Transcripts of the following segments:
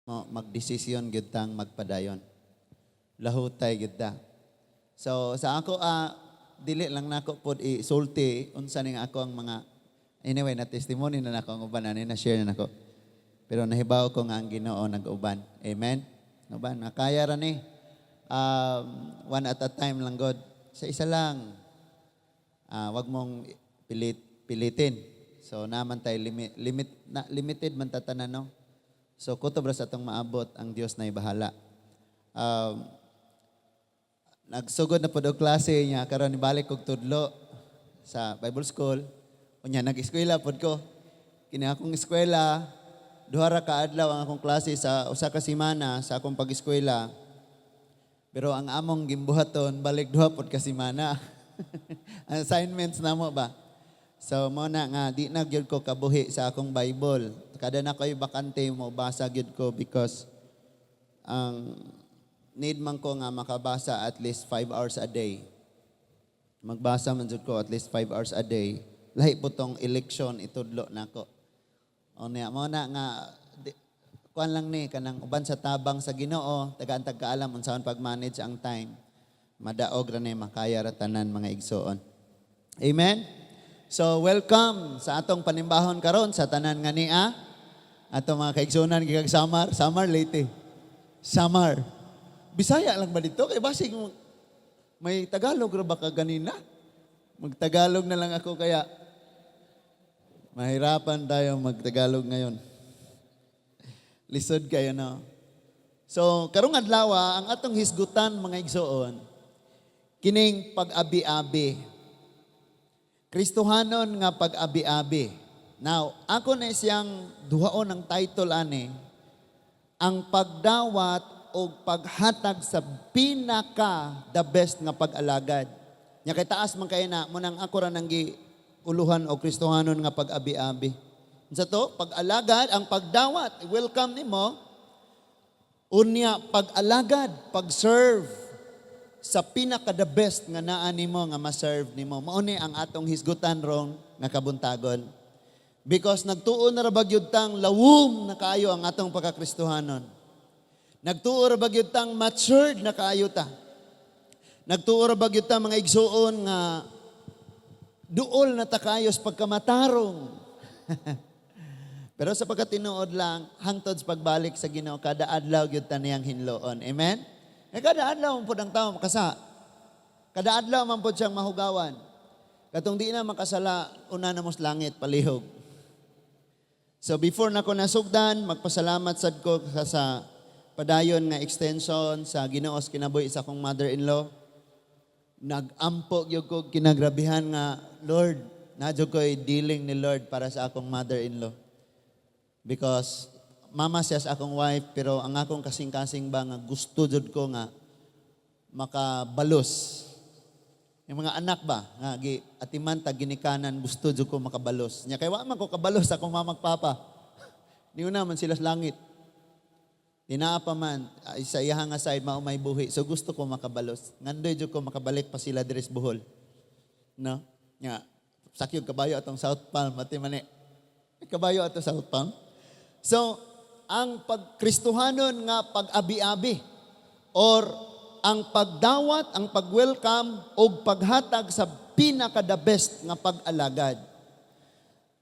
Mo magdesisyon gyud tang magpadayon. Lahutay gyud ta. So sa ako dili lang nako pod isulti unsa ning ako ang mga, anyway, na testimony na nako ang uban ani, na share na nako. Pero nahibaw ko nga ang Ginoo nag-uban. Amen. Uban nakaya ra ni. One at a time lang god. Sa isa lang. Wag mong pilitin. So naman tay limit, limit na, limited man ta tanan, no. So kutob ra sa atong maabot, ang Dios na bahala. Nagsugod na pod og klase niya karon, ibalik kog tudlo sa Bible School. Unya nag-eskwela pod ko. Kini akong eskwela, duha ra ka adlaw ang akong klase sa usa ka semana sa akong pag-eskwela. Pero ang among gimbuhaton balik duha pod ka semana. Ang assignments namo ba? So mo na nga di na gyud ko kabuhi sa akong Bible. Kada na ko'y bakante, mo basa gyud ko because ang need man ko nga makabasa at least 5 hours a day. Magbasa man jud ko at least 5 hours a day. Lahi po tong election itudlo nako. O niya mo na nga di, kuan lang ni kanang uban sa tabang sa Ginoo, tagaan tag kaalam unsaon pag-manage ang time. Madaog ra ni, makaya ra tanan, mga igsoon. Amen. So welcome sa atong panimbahon karon sa tanan nga nia. Atong mga kaigsuonan gikan Samar, Samar, Leyte. Samar. Bisaya lang ba dito? Kay basig may Tagalog ra ba ka ganina? Magtagalog na lang ako kaya mahirapan tayo magtagalog ngayon. Lisod kayo, no? So, karong adlaw, ang atong hisgutan, mga igsoon, kining pag-abi-abi. Kristohanon nga pag-abi-abi. Now, ako na siyang duhaon ang title ani, ang pagdawat o paghatag sa pinaka the best nga pag-alagad. Nya kay taas man kay na mo nang ako ra nang gi uluhan o Kristohanon nga pag-abi-abi. Unsa to? Pag-alagad, ang pagdawat, welcome nimo. Unya pag-alagad, pag-serve sa pinaka the best nga naa nimo nga ma-serve nimo. Mao ni ang atong hisgutan rong nga kabuntagon. Because nagtuo na ra ba gyud tang lawom na kaayo ang atong pagkakristohanon. Nagtuo ra ba gyud tang matured na kaayo ta. Nagtuo ra ba gyud ta, mga igsuon, nga duol na ta kaayo sa pagkamatarong. Pero sa pagkatinuod lang, hangtod sa pagbalik sa Ginoo, kada adlaw gyud ta niyang hinloon. Amen? Eh, kada adlaw man pud ang tao makasa. Kada adlaw man pud siyang mahugawan. Katong di na makasala, una na mo sa langit, palihog. So before na ko nasugdan, magpasalamat sad ko sa padayon nga extension sa Ginoo sa kinabuhi sa akong mother-in-law. Nagampo gyud ko kinagrabihan nga, Lord, naa jud ko'y dealing ni Lord para sa akong mother-in-law. Because mama siya sa akong wife, pero ang akong kasing-kasing ba nga gusto jud ko nga makabalos. Yung mga anak ba nga gi atiman tag ginikanan, gusto jud ko makabalos. Nya kay wa man ko kabalos sa akong mama ug papa. Niuna man sila sa langit. Dinaa pa man ay, sa iyaha nga side mao may buhi. So gusto ko makabalos. Ngandoy jud ko makabalik pa sila diri sa Bohol. No? Nya sakyog kabayo atong South Palm ati man ni. Kabayo ato South Palm. So, ang pagkristohanon nga pag-abi-abi or ang pagdawat, ang pag-welcome o paghatag sa pinaka the best nga pag-alagad.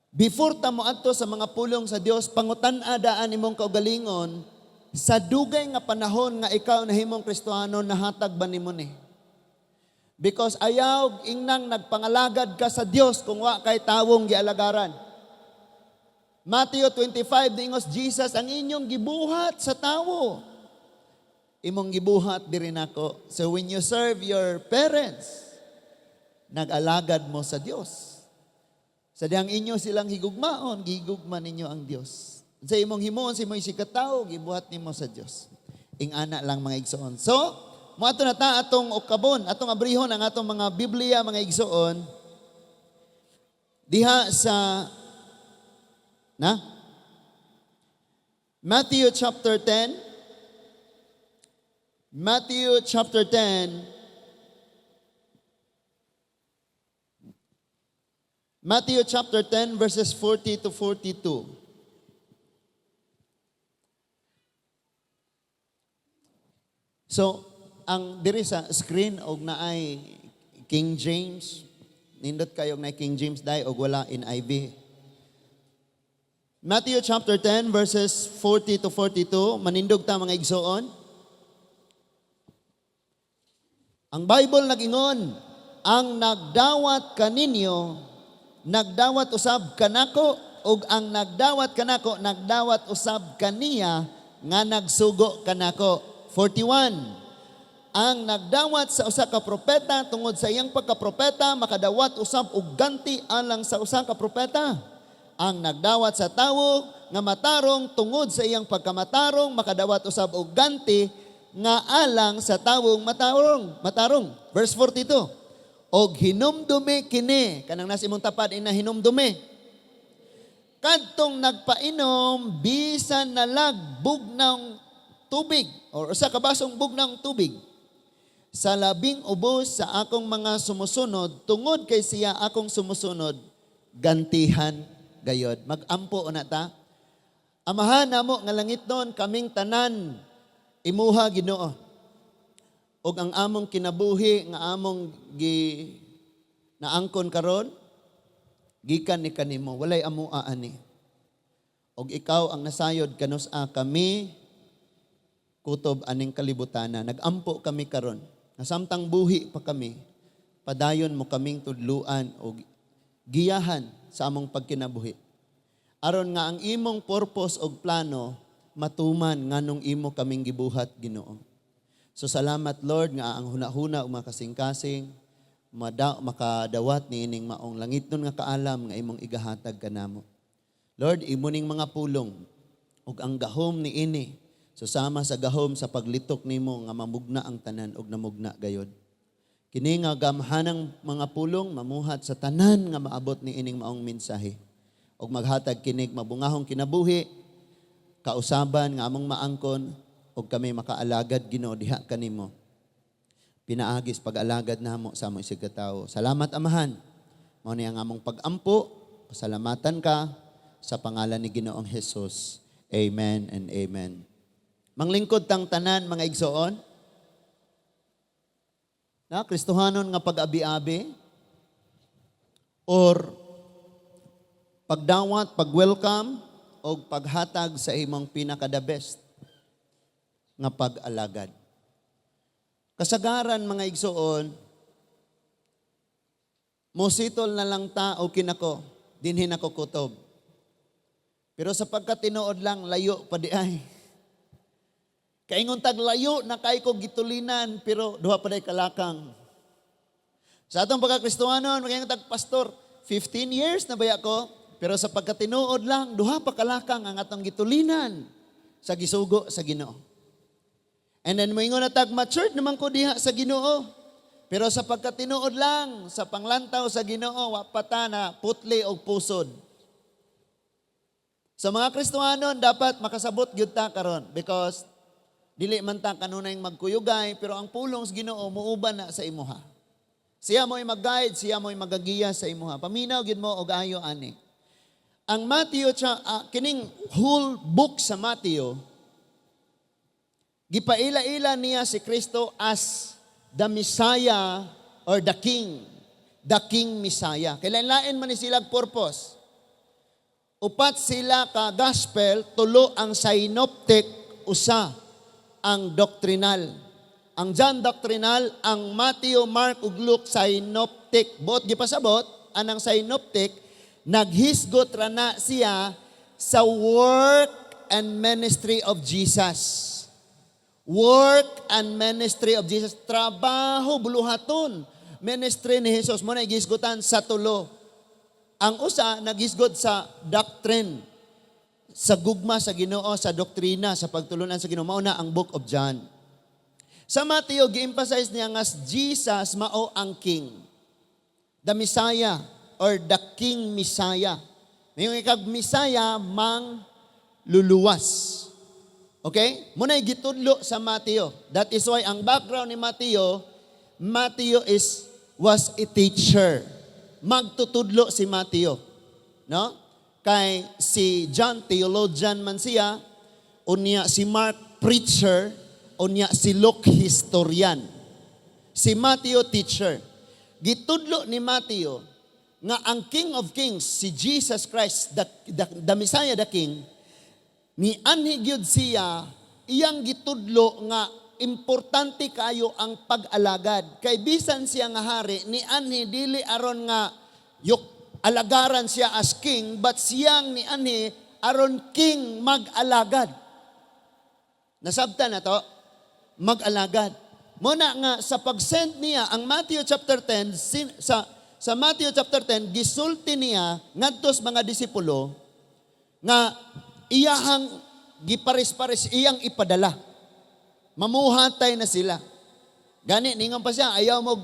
Before ta moadto sa mga pulong sa Dios, pangutan-a daan imong kaugalingon sa dugay nga panahon nga ikaw nahimong Kristohano, nahatag ba nimo ni? Because ayaw ingnang nagpangalagad ka sa Dios kung wa kay tawong gialagaran. Matthew 25, niingon si Jesus, "Ang inyong gibuhat sa tawo, imong gibuhat diri nako." So when you serve your parents, nag-alagad mo sa Dios. Sa dihang inyo silang higugmaon, gihigugma ninyo ang Dios. Sa imong himuon sa imong isigkatawo, gibuhat nimo sa Dios. Ing-ana lang, mga igsoon. So, moadto na ta atong ukabon, atong abrihon ang atong mga Biblia, mga igsoon, diha sa na Matthew chapter 10. Matthew chapter 10. Matthew chapter 10 verses 40 to 42. So, ang diri sa screen og naay King James, nindot kayo og naay King James dai og wala NIV. Matthew chapter 10 verses 40 to 42, manindog ta, mga igsoon. Ang Bible nagingon, "Ang nagdawat kaninyo, nagdawat usab kanako, ug ang nagdawat kanako, nagdawat usab kaniya nga nagsugo kanako." 41. "Ang nagdawat sa usa ka propeta tungod sa iyang pagkapropeta makadawat usab og ganti alang sa usa ka propeta. Ang nagdawat sa tawo nga matarong tungod sa iyang pagkamatarong makadawat usab og ganti nga alang sa tawong matarong." Matarong. Verse 42. "Og hinumdumi kini," kanang nasa imong tapad ina hinumdumi. "Kadtong nagpainom bisan nalag bugnawng tubig or usa ka basong bugnawng tubig sa labing ubos sa akong mga sumusunod, tungod kay siya akong sumusunod, gantihan gayod." Magampo na ta. Amahan namo nga langitnon, kaming tanan imuha, Ginoo. Ug ang among kinabuhi nga among gi naangkon karon gikan ni kanimo, walay amoa ani. Og ikaw ang nasayod kanus-a kami kutob aning kalibutana. Nagampo kami karon nga samtang buhi pa kami, padayon mo kaming tudluan og giyahan sa among pagkinabuhi. Aron nga ang imong purpose og plano matuman nganong imo kaming gibuhat, Ginoo. So salamat, Lord, nga ang hunahuna ug mga kasing-kasing makadawat ni ining maong langitnon nga kaalam nga imong igahatag kanamo. Lord, imo ning mga pulong ug ang gahom ni ini so sama sa gahom sa paglitok nimo nga mamugna ang tanan ug namugna gayod. Kini nga gamhanang mga pulong mamuhat sa tanan nga maabot ni ining maong mensahe. Ug maghatag kinig mabungahong kinabuhi, kausaban nga among maangkon ug kami makaalagad, Ginoo, diha kanimo. Pinaagis pag-alagad namo sa among isigkatawo. Salamat, Amahan. Mao ni ang among pag-ampo. Pasalamatan ka sa pangalan ni Ginoong Jesus. Amen and amen. Manglingkod tang tanan, mga igsoon. Na Kristohanon nga pag-abi-abi or pagdawat, pag-welcome o paghatag sa imong pinaka the best nga pag-alagad. Kasagaran, mga igsoon, mositol na lang ta o kinako, dinhin ako kutob. Pero sa pagkatinuod lang, layo pa di ay. Kaingon tag layo na kay ko gitulinan, pero duha pa day kalakang. Sa atong pagkakristohanon, makaingon tag, "Pastor, 15 years na baya ko?" Pero sa pagkatinuod lang, duha pa kalakang ang atong gitulinan sa gisugo sa Ginoo. And then moingon na tag, "Matured naman ko diha sa Ginoo." Pero sa pagkatinuod lang, sa panglantaw sa Ginoo, wa pa ta na putli og pusod. Sa mga Kristohanon, dapat makasabot gyud ta karon because dili man ta kanunay magkuyugay, pero ang pulong sa Ginoo muuban na sa imuha. Siya mo'y mag-guide, siya mo'y magagiya sa imuha. Paminaw gyud mo og ayo ani. Ang Matthew, kining whole book sa Matthew, gipaila-ila niya si Kristo as the Messiah or the King Messiah. Kailan man ni sila purpose. Upat sila ka gospel, tulo ang synoptic, usa ang doctrinal. Ang John doctrinal, ang Matthew, Mark ug Luke synoptic. Buot gipasabot, anang synoptic, naghisgot ra na siya sa work and ministry of Jesus. Work and ministry of Jesus. Trabaho, buluhaton. Ministry ni Jesus. Mao na gihisgutan sa tulo. Ang usa, naghisgot sa doctrine. Sa gugma sa Ginoo, sa doktrina, sa pagtulunan sa Ginoo. Mao na ang Book of John. Sa Matthew, gi-emphasize niya nga Jesus mao ang King. The Messiah or the King Messiah. May ikag Messiah mang luluwas. Okay? Mao na gitudlo sa Matthew. That is why ang background ni Matthew, Matthew is was a teacher. Magtutudlo si Matthew. No? Kay si John, theologian man siya. Unya si Mark, preacher. Unya si Luke historian. Si Matthew teacher. Gitudlo ni Matthew nga ang King of Kings, si Jesus Christ, the Messiah, the King, ni anhi gyud siya, iyang gitudlo nga importante kayo ang pag-alagad. Kay bisan siya nga hari, ni anhi dili aron nga yuk, alagaran siya as king, but siyang ni anhi aron king mag-alagad. Nasabtan na to? Mag-alagad. Muna nga sa pag-send niya ang Matthew chapter 10 sa Matthew chapter 10, gisulti niya ngadto sa mga disipulo nga iyahang gipares-pares iyang ipadala. Mamuhatay na sila. Gani ningon pa siya, "Ayaw mo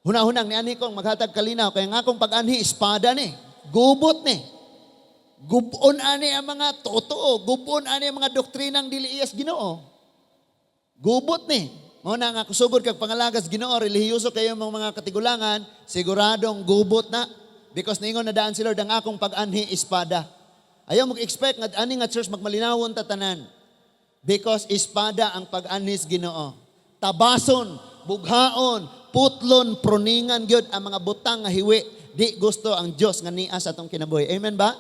hunahunang nianhi kong maghatag kalinaw kay ang akong pag-anhi espada ni, gubot ni. Gubon ani ang mga totoo, gubon ani ang mga doktrinang dili iyas Ginoo. Gubot ni." Mao na nga kusugod kag pangalagas Ginoo, relihiyoso kayo mga mga katigulangan, siguradong gubot na. Because ningon na daan si Lord, "Ang akong pag-anhi espada." Ayaw mag-expect nga ani nga church magmalinawon ta tanan. Because espada ang pag-anhis Ginoo. Tabason, bughaon, putlon, pruningan gyud ang mga butang nga hiwi. Di gusto ang Dios nga niya sa atong kinabuhi. Amen ba?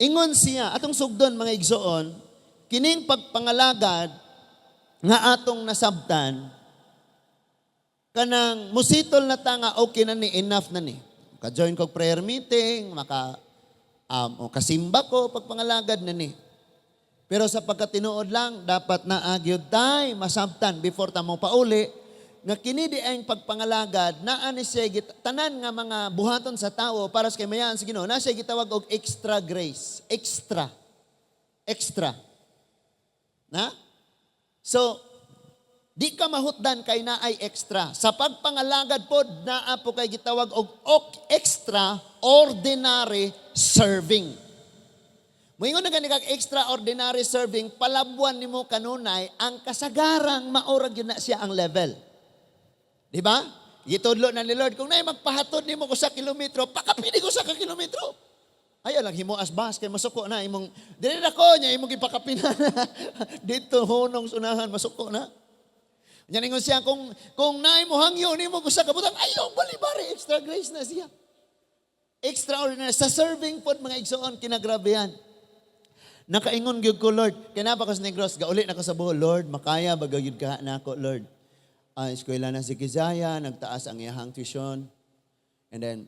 Ingon siya, atong sugdon, mga igsoon, kining pagpangalagad nga atong nasabtan, kanang musitol na ta nga okay na ni, enough na ni. Ka-join kog prayer meeting, maka o kasimba ko, pagpangalagad na ni. Pero sa pagkatinuod lang, dapat na agyod tay masabtan before ta mo pauli, nga kini di ang pagpangalagad, naa ni siya tanan nga mga buhaton sa tao para sa kamayan sa Ginoo, na siya gitawag og extra grace. Extra. Extra. Na? So, di ka mahutdan kay naay extra. Sa pagpangalagad pod, naa po kay gitawag og extraordinary serving. Moingon na gani kag extraordinary serving, palabuan nimo kanunay ang kasagarang maura gyud na siya ang level. Di ba? Gitudlo na ni Lord, kung naay magpahatod nimo ko sa kilometro, pakapini ko sa ka kilometro. Ayaw lang himo as bus kay masuko na imong dili na ko niya imong gipakapina dito hunong sunahan, masuko na. Nya ningon siya, kung naay mo hangyo nimo ko sa kabutang, ayaw balibari, extra grace na siya. Extraordinary sa serving pod, mga igsoon, kinagrabehan. Nakaingon gyud ko, "Lord," kay naa pa ko sa Negros, gauli na ko sa Bohol, "Lord, makaya ba gyud ka nako, Lord?" Ah, eskwela na si Kizaya, nagtaas ang iyahang tuition. And then,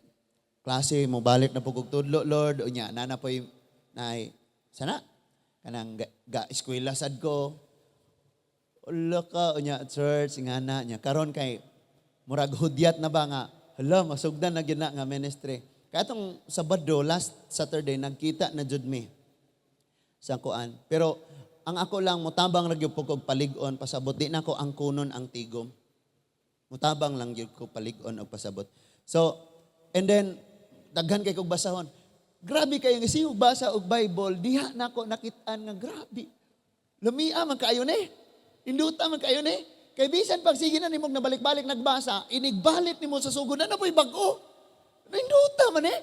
klase, mo balik na po kog tudlo, Lord. Unya, nana po'y, nay, sana, kanang ga eskwela sad ko. Ulo ka, unya, church, nga na, nya. Karon kay, murag hudyat na ba nga, hala, masugdan na gyud na nga ministry. Kaya itong Sabado, last Saturday, nagkita na jud mi sa kuan. Pero ang ako lang mutabang ra gyud po kog palig-on pasabot, di na ko ang kunon ang tigom. Mutabang lang gyud ko palig-on og pasabot. So, and then daghan kay kog basahon. Grabe kayo nga siyog basa og Bible, diha nako nakit-an nga grabe. Lamia man kaayo ni. Induta man kaayo ni. Kay bisan pag sige na nimog nabalik-balik nagbasa, inigbalik nimo sa sugod na na po'y bag-o. Induta man eh.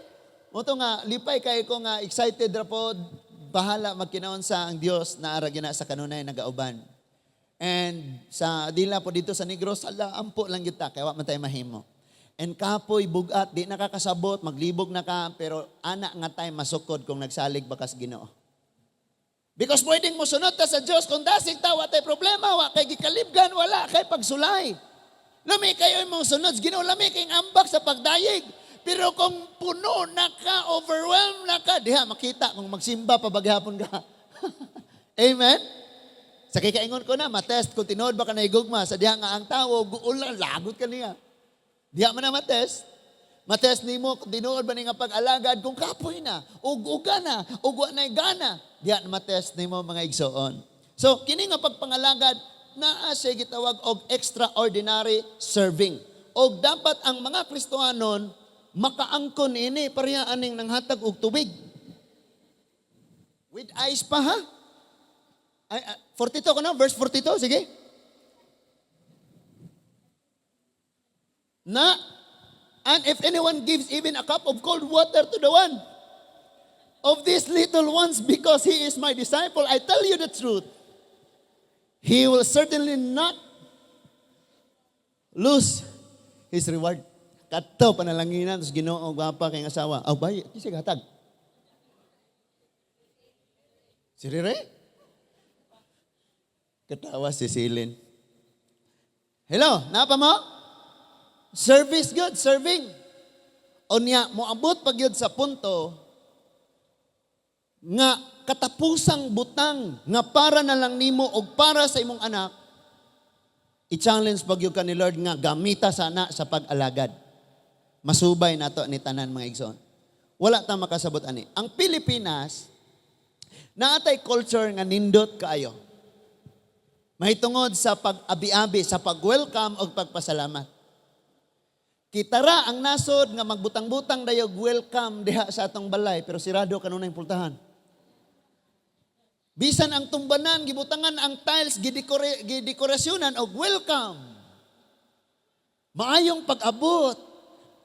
Mo to nga lipay kay ko nga excited ra pod, bahala magkinaon sa ang Dios na ara gyud na sa kanunay nagauban. And sa dila po dito sa Negros, ala, ampo lang kita kay wa man tayo mahimo. And kapoy bugat, di nakakasabot, maglibog na ka, pero ana nga time masukod kung nagsalig ba kas Ginoo. Because pwedeng mo sunod ta sa Diyos kung dasig ta, wa tay problema, wa kay gikalibgan, wala kay pagsulay. Lami kayo imong sunod sa Ginoo, lami kay ambak sa pagdayeg. Pero kung puno na ka, overwhelmed na ka, diha makita kung magsimba pa baghapon ka. Amen? Sa kikaingon ko na, matest kung tinuod ba ka na igugma, sa diha nga ang tao, guulan, lagot ka niya. Diha man na matest. Matest nimo kung tinuod ba ni nga pag-alagad, kung kapoy na, ug uga na, ug wa na'y gana. Diha na matest nimo, mga igsoon. So, kini nga pagpangalagad, naa siya gitawag og extraordinary serving. Og dapat ang mga Kristohanon makaangkon ini pareha aning nanghatag og tubig. With ice pa ha? Ay, ah, 42 ko na, verse 42, sige. Na, "And if anyone gives even a cup of cold water to the one of these little ones because he is my disciple, I tell you the truth, He will certainly not lose his reward. Kato panalanginan sa Ginoo, gwapa kay asawa. Aw bay, kinsa hatag? Si Rere? Katawa si Silin. Hello, napa mo? Service good, serving. Unya, moabot pag yun sa punto nga katapusang butang nga para na lang nimo og para sa imong anak, i-challenge pag yun ka ni Lord nga gamita sana sa pag-alagad. Masubay nato ni tanan, mga igsoon. Wala ta makasabot ani. Ang Pilipinas, naatay culture nga nindot kaayo. Mahitungod sa pag-abi-abi, sa pag-welcome o pagpasalamat. Kitara ang nasod nga magbutang-butang dayog welcome diha sa atong balay, pero sirado kanunay pultahan. Bisan ang tumbanan, gibutangan ang tiles, gidekorasyonan og welcome. Maayong pag-abot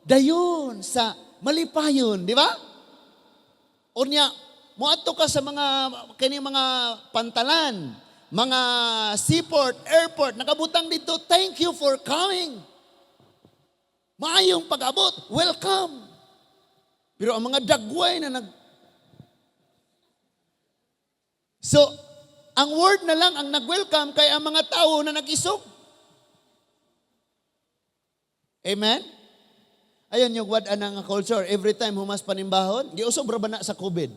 dayon sa malipayon, di ba? Unya, moadto ka sa mga kini mga pantalan, mga seaport, airport, nakabutang dito, "Thank you for coming. Maayong pag-abot, welcome." Pero ang mga dagway na nag. So, ang word na lang ang nag-welcome kay ang mga tao na nag-isog. Amen? Ayun yung wad nga culture. Every time humas panimbahon, giusob ra ba na sa COVID.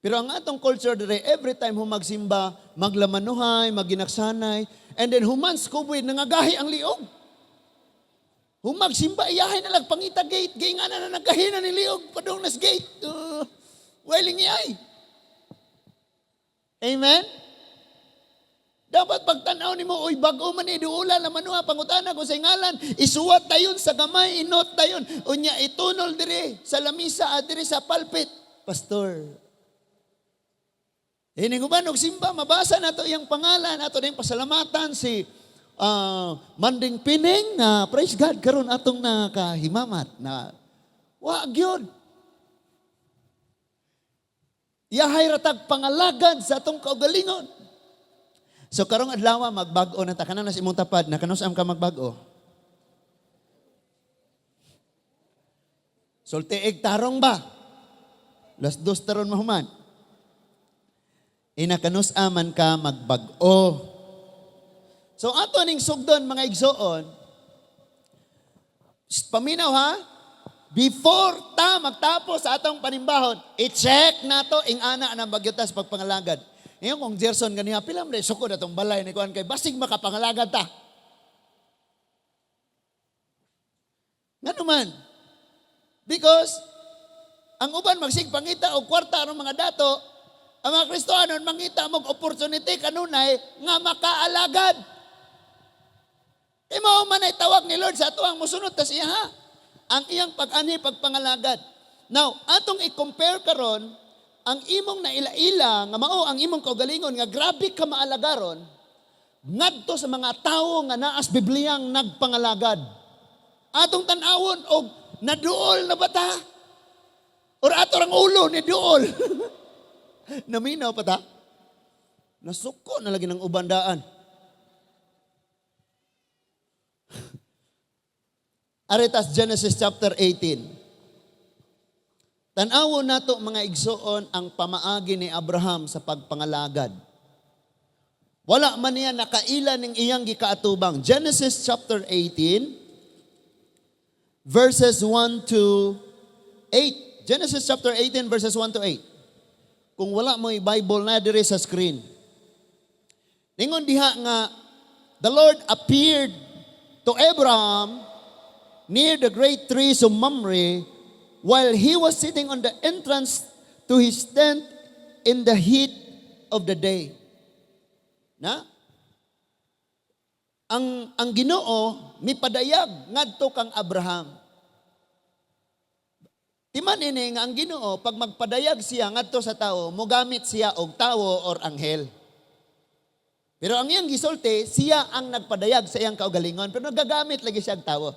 Pero ang atong culture dire, every time humagsimba, maglamanuhay, maginaksanay, and then humans COVID, nangagahi ang liog. Humagsimba, iyahay na lang, pangita gate, gay nga na na nagahi na ni liog, padung nas gate. Weling iyay. Amen? Dapat pagtanaw nimo, uy, bag-o man ni duula lamanuha, pangutana kung sa ngalan, isuwat dayon sa gamay, inot dayon, unya itunol dire sa lamisa, diri sa pulpit. Pastor. Ini uban og simba, mabasa nato iyang pangalan, ato ning pasalamatan si Manding Pining na praise God karon atong nakahimamat na wa gyud. Yahay ratag pangalagad sa atong kaugalingon. So karong adlaw magbag-o na ta, kanang nas imong tapad na kanus-am ka magbag-o. Sultiig tarong ba? Las 2 taron mahuman. Ina kanus-aman ka magbag-o. So ato ning sugdon, mga igsoon. Shh, paminaw ha. Before ta magtapos sa atong panimbahon, i-check nato ing ana ng bagyutas pagpangalagad. Ngayon kung Gerson ganiha, pila man sukod atong balay ni kuan kay basig makapangalagad ta. Ngano man? Because ang uban magsig pangita og kwarta aron mga dato, ang mga Kristohanon mangita mog opportunity kanunay nga makaalagad. Kay mao man ay tawag ni Lord sa ato ang mosunod ta siya ha. Ang iyang pag-anhi pagpangalagad. Now, atong i-compare karon ang imong naila-ila nga mao ang imong kaugalingon nga grabe ka maalagaron ngadto sa mga tawo nga naas Bibliyang nagpangalagad. Atong tan-awon og naduol na ba ta? Or ato rang ulo ni duol. Naminaw pa ta? Nasuko na lagi ng ubandaan. Aretas Genesis chapter 18. Tan-awon nato, mga igsoon, ang pamaagi ni Abraham sa pagpangalagad. Wala man niya nakaila ning iyang gikaatubang. Genesis chapter 18 verses 1 to 8. Genesis chapter 18 verses 1 to 8. Kung wala mo Bible na diri sa screen. Ningon diha nga the Lord appeared to Abraham near the great trees of Mamre while he was sitting on the entrance to his tent in the heat of the day. Na? Ang Ginoo mipadayag ngadto kang Abraham. Timan ini nga ang Ginoo pag magpadayag siya ngadto sa tao, mogamit siya og tawo or anghel. Pero ang iyang gisulti, siya ang nagpadayag sa iyang kaugalingon, pero nagagamit lagi siya og tawo.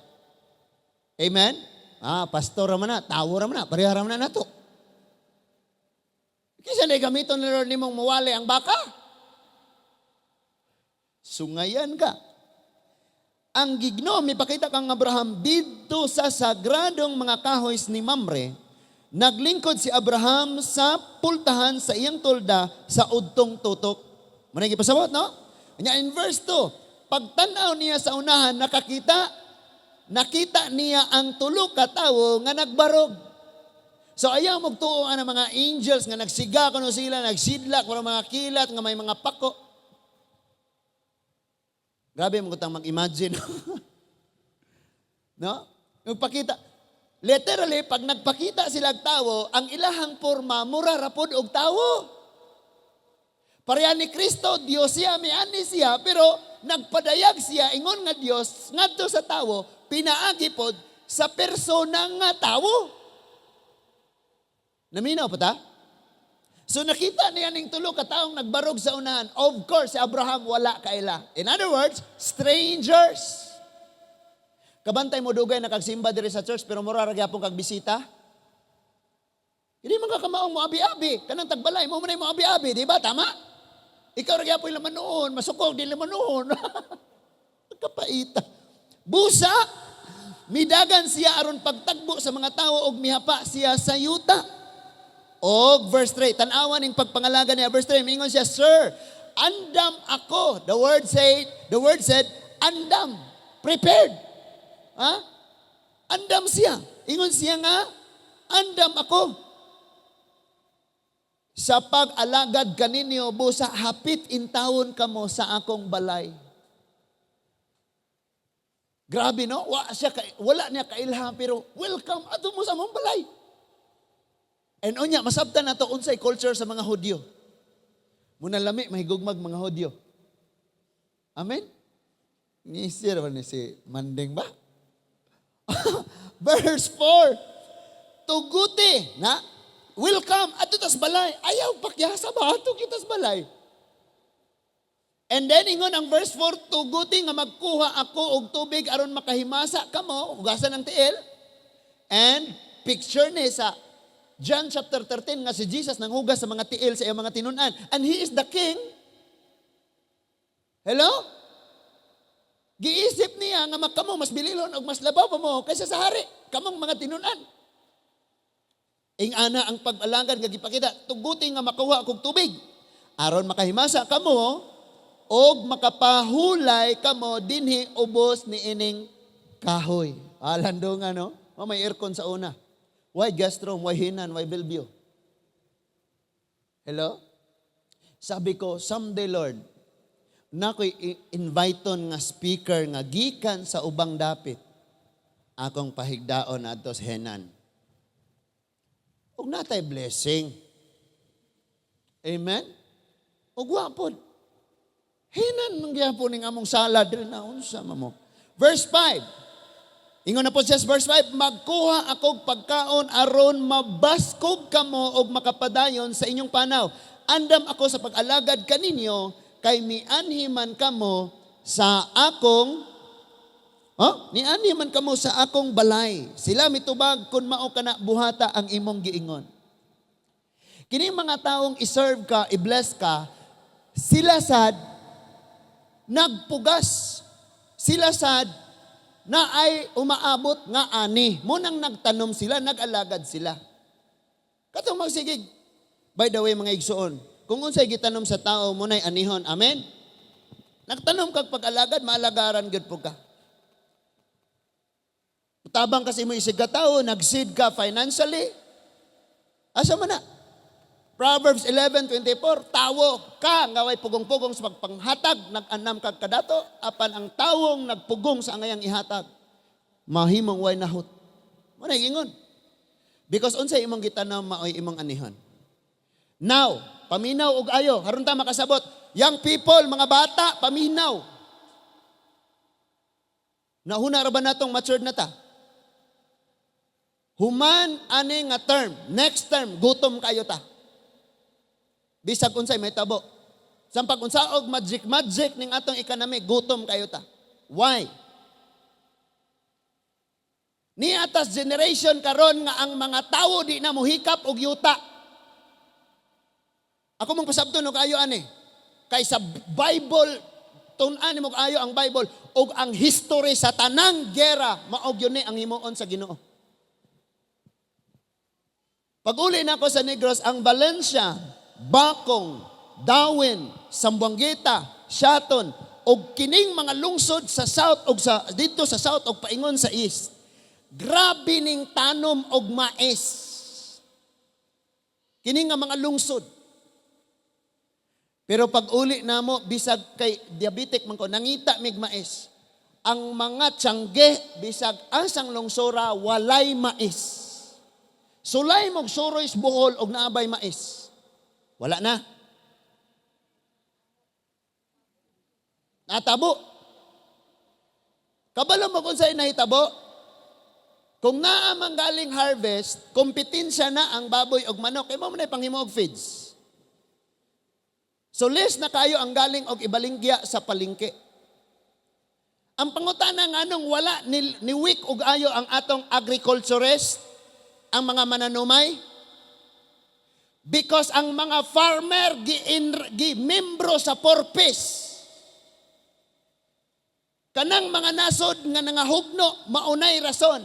Amen? Ah, pastor ra man na, tawo ra man na, pareha ra man na nato. Kinsa na gamiton ni Lord nimong mawali ang baka? Sungayan ka. Ang Ginoo mipakita kang Abraham didto sa sagradong mga kahoy ni Mamre. Naglingkod si Abraham sa pultahan sa iyang tolda sa udtong tutok. Mao na gipasabot, no? Nya in verse 2, pagtanaw niya sa unahan, nakita niya ang tulo ka tawo nga nagbarog. So ayaw magtuo ang mga angels nga nagsiga kuno sila, nagsidlak, wala mga kilat, nga may mga pako. Grabe mo kutang mag-imagine, no? Nagpakita. Literally, pag nagpakita sila og tawo, ang ilahang porma, mura rapod og tawo. Pareha ni Kristo, Diyos siya, miani siya, pero nagpadayag siya, ingon nga Diyos, ngadto sa tawo, pinaagi pod sa persona nga tawo. Naminaw pa ta? So nakita niya ning tulo ka taong nagbarog sa unahan. Of course, si Abraham wala kaila. In other words, strangers. Kabantay mo, dugay na kagsimba diri sa church pero mura ra gyapon kag bisita. Hindi man ka kamaong mo abi-abi. Kanang tagbalay mo man mo abi-abi, di ba? Tama? Ikaw ra gyapon laman noon, masukog di laman noon. Kapaita. Busa, midagan siya aron pagtagbo sa mga tao og mihapa siya sa yuta. Og verse 3, tan-awan ning pagpangalaga niya. Verse 3, mingon siya, "Sir, andam ako." The word said, andam, prepared. Ha? Andam siya. Ingon siya nga, "Andam ako sa pag-alagad kaninyo, busa hapit intawon kamo sa akong balay." Grabe, no? Wala niya kailham pero welcome ato mo sa among balay. And unya masabtan nato unsay culture sa mga Hudyo. Muna lami mahigugmag mga Hudyo. Amen? Nisir ba ni si Manding ba? Verse 4. Tuguti na welcome adto tas balay. Ayaw pakyasa ba ato kitas balay. And then ingon ang verse 4, "Tuguti nga magkuha ako og tubig aron makahimasa kamo," hugasan ang tiil. And picture ni sa John chapter 13 nga si Jesus nanghugas sa mga tiil sa iyang mga tinunan. And he is the king. Hello? Giisip niya nga makamo mas bililon og mas labaw pa mo kaysa sa hari. Kamong mga tinunan. Ing-ana ang pag-alagad nga gipakita, "Tuguti nga makuha kog tubig aron makahimasa kamo og makapahulay kamo dinhi ubos ni ining kahoy." Ah, landong ano? Oh, may aircon sa una. Why guest room? Why Henann? Why Bellevue? Hello? Sabi ko, someday, Lord, na ko'y inviteon nga speaker nga gikan sa ubang dapit. Akong pahigdaon adto sa Henann. Ug natay blessing. Amen? Ug wa pod. Henann man gyapon ning among sala diri na unsa man mo. Verse 5. Ingon na po siya sa verse 5, "Magkuha akog pagkaon aron mabaskog kamo og makapadayon sa inyong panaw. Andam ako sa pag-alagad kaninyo kay mianhi man kamo sa akong." Oh, nianhi man kamo sa akong balay. Sila mitubag, "Kung mao kana, buhata ang imong giingon." Kini mga taong i-serve ka, i-bless ka, sila sad nagpugas. Sila sad na ay umaabot nga ani. Munang nagtanom sila, nag-alagad sila. Katong magsigig. By the way, mga igsuon, kung unsay gitanom sa tao, muna'y anihon. Amen? Nagtanom kag pag-alagad, maalagaran gyud po ka. Tabang kasi mo isig ka tao, nag-seed ka financially. Asa man na? Proverbs 11:24, tawo ka nga way pugong-pugong sa pagpanghatag, nag-anam kag kadato, apan ang tawong nagpugong sa angayang ihatag, mahimong way nahot. Mo na ingon. Because unsay imong gitanom, maoy imong anihon. Now, paminaw og ayo, haron ta makasabot. Young people, mga bata, paminaw. Nahuna ra ba natong matured na ta? Human ani nga term, next term, gutom kayo ta. Bisag unsay may tabo. Sampag unsaog magic magic ning atong economy, gutom kayo ta. Why? Ni atas generation karon nga ang mga tawo di na mohikap og yuta. Ako mong pasabton og ayo ani. Kay sa Bible Tun-an nimo ayo ang Bible ug ang history sa tanang gera, mao gyud ni ang himuon sa Ginoo. Pag-uli nako sa Negros, ang Valencia, Bacong, Dauin, Zamboanguita, Siaton, og kining mga lungsod sa south og sa dito sa south og paingon sa east. Grabe ning tanom og mais. Kini nga mga lungsod. Pero pag uli namo, bisag kay diabetic man ko, nangita mig mais. Ang mga tiyangge, bisag asang lungsora, walay mais. Sulay mog suroy sa Bohol og naa bay mais? Wala na. Natabo. Kabalo mo kung sa'y nahitabo? Kung naa man galing harvest, kompetensya na ang baboy og manok. Kay mao man ay panghimo og feeds. So less na kayo ang galing og ibalingya sa palengke. Ang pangutana, nganong wala ni weak og ayo ang atong agriculturist, ang mga mananumay? Because ang mga farmer gi membro sa 4Ps. Kanang mga nasod nga nangahugno, maunay rason.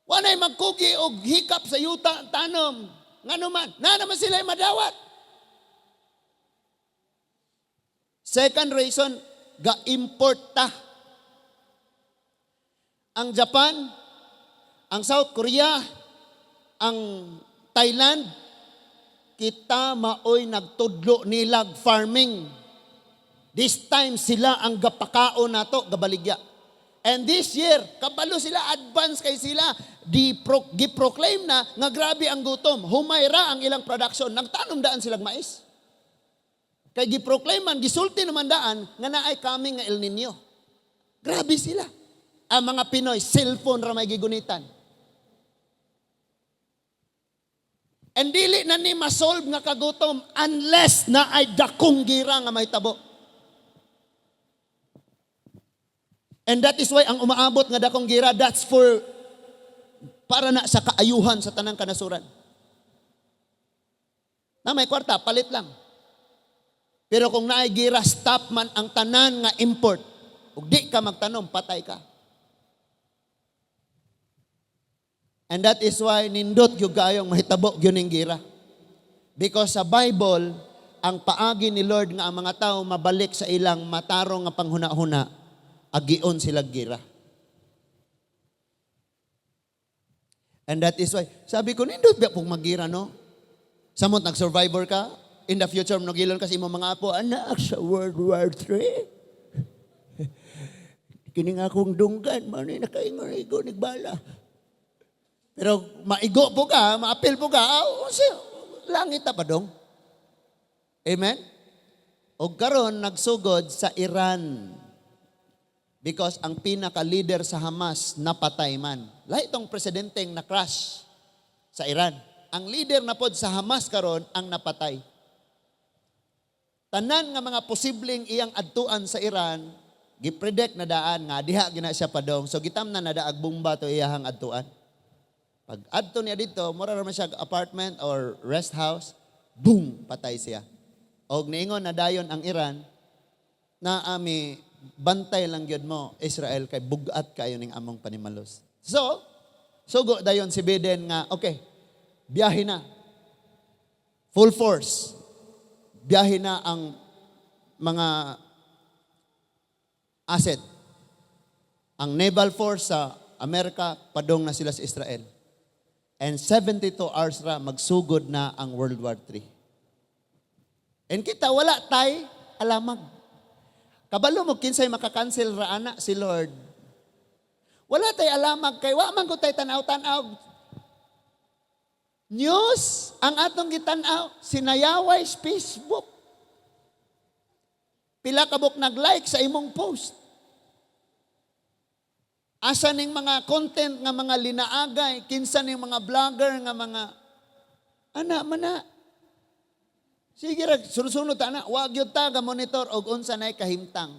Walay magkugi og hikap sa yuta tanom. Ngano man, na naman sila madawat. Second reason, ga-import ta. Ang Japan, ang South Korea, ang Thailand, kita maoy nagtudlo nilag farming. This time sila ang gapakaon nato, gabaligya. And this year, kabalo sila, advance kay sila, di pro, gi-proclaim na nga grabe ang gutom. Humayra ang ilang production. Nagtanom daan silang mais. Kay gi-proclaim man, gisulti naman daan, nga naay coming nga El Nino. Grabe sila. Ang mga Pinoy, cellphone ra may gigunitan. And dili na ni masolve nga kagutom unless na ay dakong gira nga mahitabo. And that is why ang umaabot nga dakong gira, that's for para na sa kaayuhan sa tanang kanasuran. Na may kwarta, palit lang. Pero kung naay gira, stop man ang tanan nga import. Ug di ka magtanom, patay ka. And that is why nindot gyud kaayong mahitabo gyud ning gira. Because sa Bible, ang paagi ni Lord nga ang mga tao mabalik sa ilang matarong nga panghuna-huna, agion sila gira. And that is why, sabi ko, nindot ba pong magira, no? Samot, nag-survivor ka, in the future, nagilon kasi imong mga apo, anak, sa World War III. Kini nga akong dunggan, man, nakaingon-igo, nagbala. Pero maigo po ka, maapil po ka, oh, langit na pa dong. Amen? O karon nagsugod sa Iran. Because ang pinaka-leader sa Hamas napatay man. Lahi itong presidenteng na-crash sa Iran. Ang leader na pod sa Hamas karon ang napatay. Tanan nga mga posibleng iyang adtuan sa Iran, gipredict na daan nga diha gina siya padong. So gitam na nadaag bomba to iyahang adtuan. Pag adto niya dito, mura ra man siya apartment or rest house, boom, patay siya. Og niingon na dayon ang Iran, na ami bantay lang gyud mo Israel kay bugat kayo ning among panimalos. So, sugo dayon si Biden nga okay, biyahe na. Full force. Biyahe na ang mga asset. Ang naval force sa Amerika, padong na sila sa Israel. And 72 hours ra, magsugod na ang World War III. And kita, wala tay alamag. Kabalo mo, kinsay makakancel ra ana si Lord. Wala tay alamag kay wa man ko tay tanaw-tanaw. News, ang atong gitanaw, sinayaway sa Facebook. Pila kabuk nag-like sa imong post. Asa ning mga content nga mga linaagay, kinsa ning mga vlogger nga mga ana mana. Sige ra, sunod-sunod ta na, wa gyud ta ga monitor og unsa nay kahimtang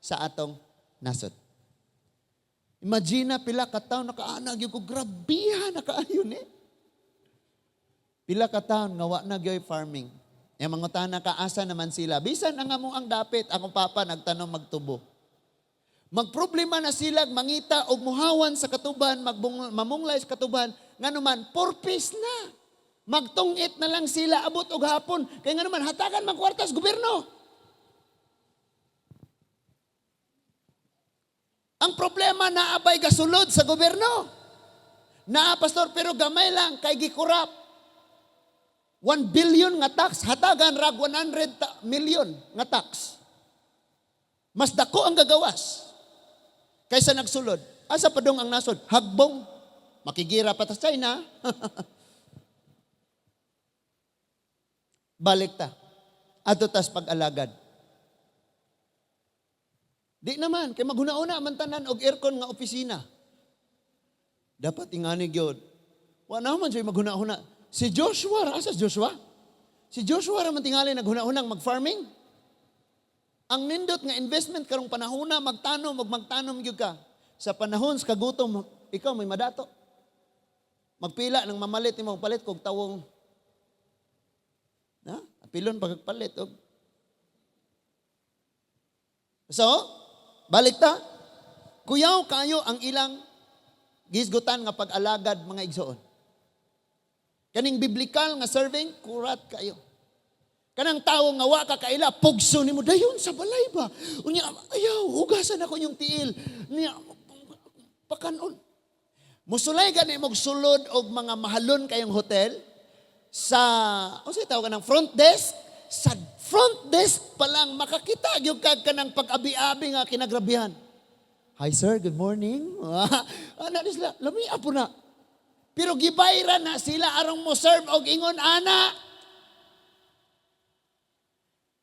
sa atong nasod. Imagine na pila ka taon nakaana gyud ko, grabiha na kaayo ni. Pila ka taon nga wa na gyud farming. Yang mangutana ka, asa naman sila? Bisan ang amo ang dapit, akong papa nagtanom magtubo. Magproblema na sila, mangita og muhawan sa katuban, mamunglay sa katuban, nganuman, purpose na. Magtungit na lang sila abot og hapon. Kay nganuman, hatagan man kwartas gobyerno. Ang problema na abay gasulod sa gobyerno. Naa, pastor, pero gamay lang kay gikurap. 1 billion nga tax, hatagan rag 100 million nga tax. Mas dako ang gagawas kaysa nagsulod. Asa pa dong ang nasod? Hagbong. Makigira pa ta sa China. Balik ta. Adto tas pag-alagad. Di naman, kay maghuna-una man tanan og aircon nga opisina. Dapat ingani gyud. Wa naman siya maghuna-huna. Si Joshua, asa si Joshua? Si Joshua ra man tingali naghuna-hunang mag-farming. Ang nindot nga investment karong panahona magtanom og magtanom gyud ka. Sa panahon sa kagutom, ikaw may madato. Magpila ng mamalit nimo palit kog tawong na, apilon pagpalit og. So, balik ta. Kuyaw kayo ang ilang gisgutan nga pag-alagad, mga igsoon. Kaning biblical nga serving, kurat kayo. Kanang tawo nga wa ka kaila, pugso nimo dayon sa balay ba. Unya, ayaw, hugasan ako inyong tiil. Niya, pakanon. Musulay gani mo sulod og mga mahalon kayong hotel sa unsay tawag kanang front desk, sa front desk pa lang makakita gyud kag kanang pag-abi-abi nga kinagrabihan. "Hi sir, good morning." Ana ni sila, lami apo na. Pero gibayran na sila arong mo serve og ingon ana.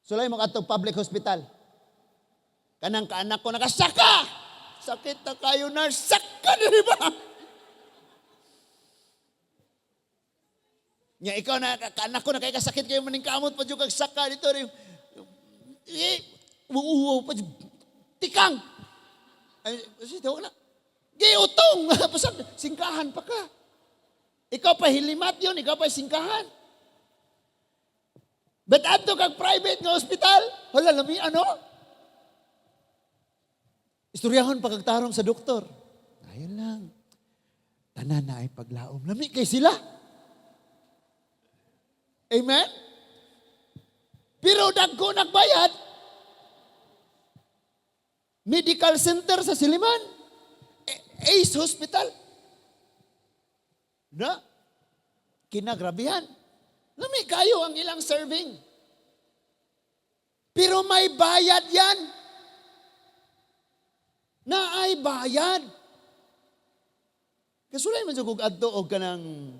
Sulay mo kadtong public hospital. Kanang kaanak ko nakasaka. "Sakit na kayo, nurse." "Saka diri ba?" Nya ikaw na kaanak ko na kay kasakit kayo maning kamot pa jud kag saka dito rin. Eh, uuwaw pa jud. Tikang. Ay, si tawag na. Giutong. Pasag, singkahan pa ka. Ikaw pa hilimat yun, ikaw pa singkahan. But adto kag private nga hospital, wala lami ano? Istoryahon pa kag tarong sa doktor. Ayun lang. Tanan na ay paglaom. Lami kay sila. Amen? Pero dagko nagbayad. Medical Center sa Silliman. Ace Hospital. Na, kinagrabihan. Lami kayo ang ilang serving. Pero may bayad yan. Na ay bayad. Kasulay man jud kog adto og kanang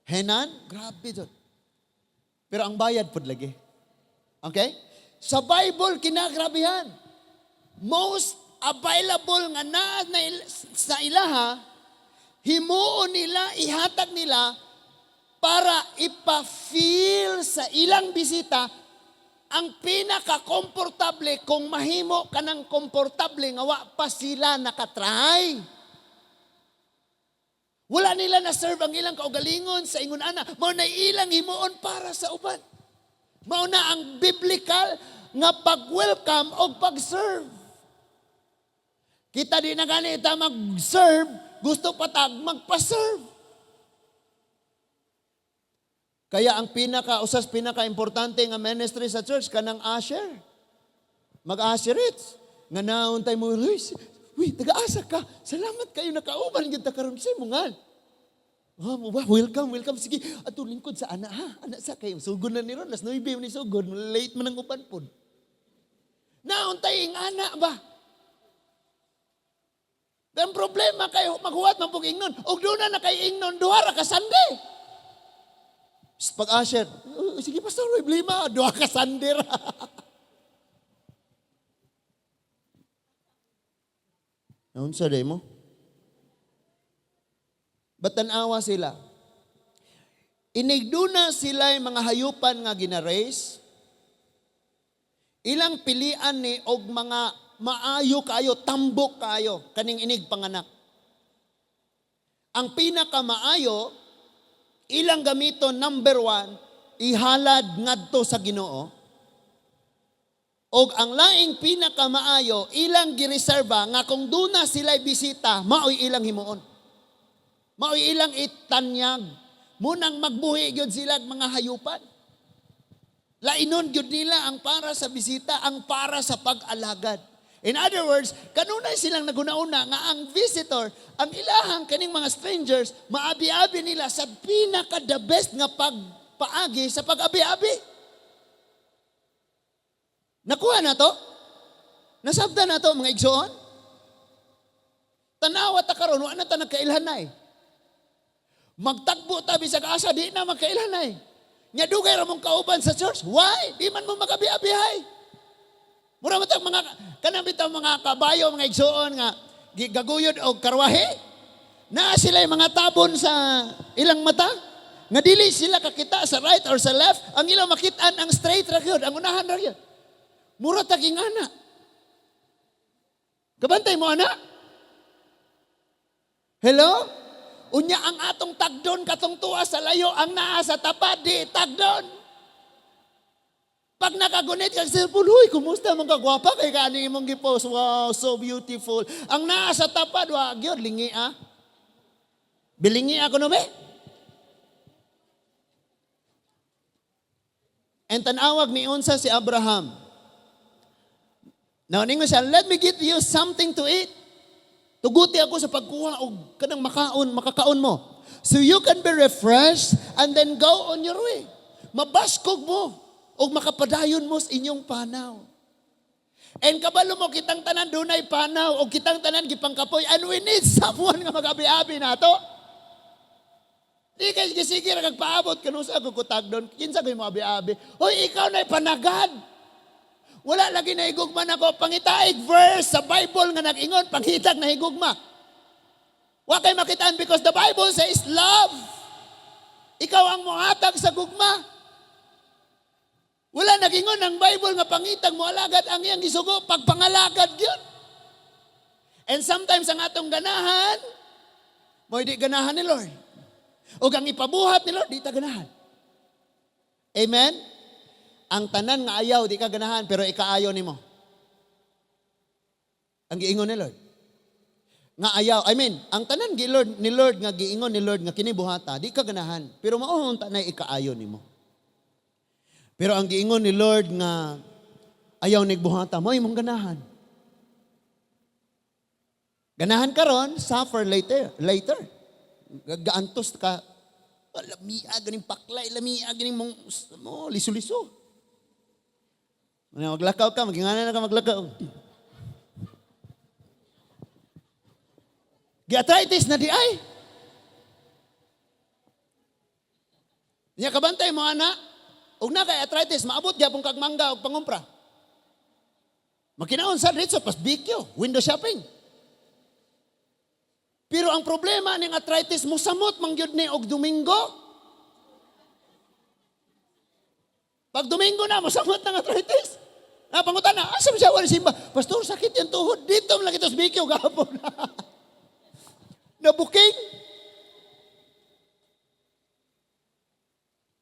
Henan, grabe jud. Pero ang bayad pud lagi. Okay? Sa Bible, kinagrabihan. Most available nga naa na sa ilaha, himuon nila, ihatag nila para ipa-feel sa ilang bisita ang pinaka-komportable kung mahimo ka ng komportable nga wa pa sila nakatry. Wala nila na-serve ang ilang kaugalingon sa ingon ana. Mao na ilang himuon para sa uban. Mao na ang biblical nga pag-welcome o pag-serve. Kita di na gani ta mag-serve, gusto pa tag magpa-serve. Kaya ang pinaka usas pinaka-importante nga ministry sa church kanang usher. Mag-usherates. Nga nauntay mo, "Uy, uy, taga-asa ka. Salamat kayo nakauban gyud ta karon sa mo nga. Oh, mo ba? Welcome, welcome. Sige, ato lingkod sa ana ha. Ana sa kayo. Sugod na ni ron, las 9 ni sugod, late man ang uban pod." Nauntay ing ana ba? Ang problema kay maghuwat man pug ingnon. Og doon na kay ingnon duha ra ka Sunday. Pag-usher, "Oh, sige pastor, may problema, duha ka Sunday ra." Naunsa day mo? Ba't tanawa sila? Inigduna sila mga hayupan nga gina-raise. Ilang pilian ni og mga maayo kayo, tambok kayo, kaning inig panganak. Ang pinakamaayo, ilang gamiton number 1, ihalad ngadto sa Ginoo. Og ang laing pinakamaayo ilang gireserba nga kung duna sila'y bisita, maoy ilang himuon. Maoy ilang itanyag. Munang magbuhi gyud sila mga hayupan. Lainon gyud nila ang para sa bisita, ang para sa pag-alagad. In other words, kanunay silang naguna-una nga ang visitor, ang ilahang kaning mga strangers, maabi-abi nila sa pinaka the best nga pagpaagi sa pag-abi-abi. Nakuha na to? Nasabta na to, mga igsoon? Tanawa ta karon, wa na ta nagkailhanay. Magtagbo ta bisag asa, di na magkailhanay. Nya dugay ra mong kauban sa church. Why? Di man mo magabi-abihay. Mura mo tag mga kanang bitaw mga kabayo, mga igsoon nga gaguyod og karwahe. Naa sila mga tabon sa ilang mata. Nga dili sila kakita sa right or sa left, ang ilang makitaan ang straight ra gyud, ang unahan ra gyud. Mura tag ingana. Kabantay mo, ana? Hello? Unya ang atong tagdon katong tuwa sa layo, ang naa sa tapad di tagdon. Pag nakagunit ka sa cellphone, "Huy, kumusta man ka, gwapa kay ka ani imong gipost. Wow, so beautiful." Ang naa sa tapad, wa gyud, lingi ah. Bilingi ako no be. And tanawag ni unsa si Abraham. Now, ningon siya, "Let me get you something to eat. Tuguti ako sa pagkuha og kanang makaon, makakaon mo. So you can be refreshed and then go on your way. Mabaskog mo og makapadayon mo sa inyong panaw." And kabalo mo, kitang tanan dunay panaw og kitang tanan gipangkapoy and we need someone nga magabi-abi nato. Di kay sige ra kag paabot kanusa ko kutag doon. Kinsa koy mo abi-abi? Hoy, ikaw na panagad. Wala lagi na higugma nako. Pangitaig verse sa Bible nga nag-ingon panghitag na higugma. Wa kay makitaan because the Bible says love. Ikaw ang mohatag sa gugma. Wala nag-ingon ang Bible nga pangitag mo alagad, ang iyang gisugo pagpangalagad gyud. And sometimes ang atong ganahan mo di ganahan ni Lord. O ang ipabuhat ni Lord di ta ganahan. Amen? Ang tanan nga ayaw di ka ganahan pero ikaayo nimo. Ang giingon ni Lord. Nga ayaw, I mean, ang tanan gi Lord ni Lord nga giingon ni Lord nga kini buhata, di ka ganahan, pero mao unta na ikaayo nimo. Pero ang giingon ni Lord nga ayaw nig buhata, mo imong ganahan. Ganahan karon, suffer later. Later. Gaantos ka. Lamia ganing paklay, lamia ganing mong mo liso-liso. Ano, maglakaw ka, magingana na ka maglakaw. Gi-arthritis na di ay. Nya kabantay mo ana, ug na kay arthritis, maabot gyapon kag mangga og pangumpra. Makinaon sa diretso pas BQ, window shopping. Pero ang problema ning arthritis, mosamot man gyud ni og Domingo. Pag Domingo na, mosamot ng arthritis. Na pangutan na, asa man siya wala simba? "Pastor, sakit yung tuhod." Dito man lang ito sa BQ gahapon. Nabuking.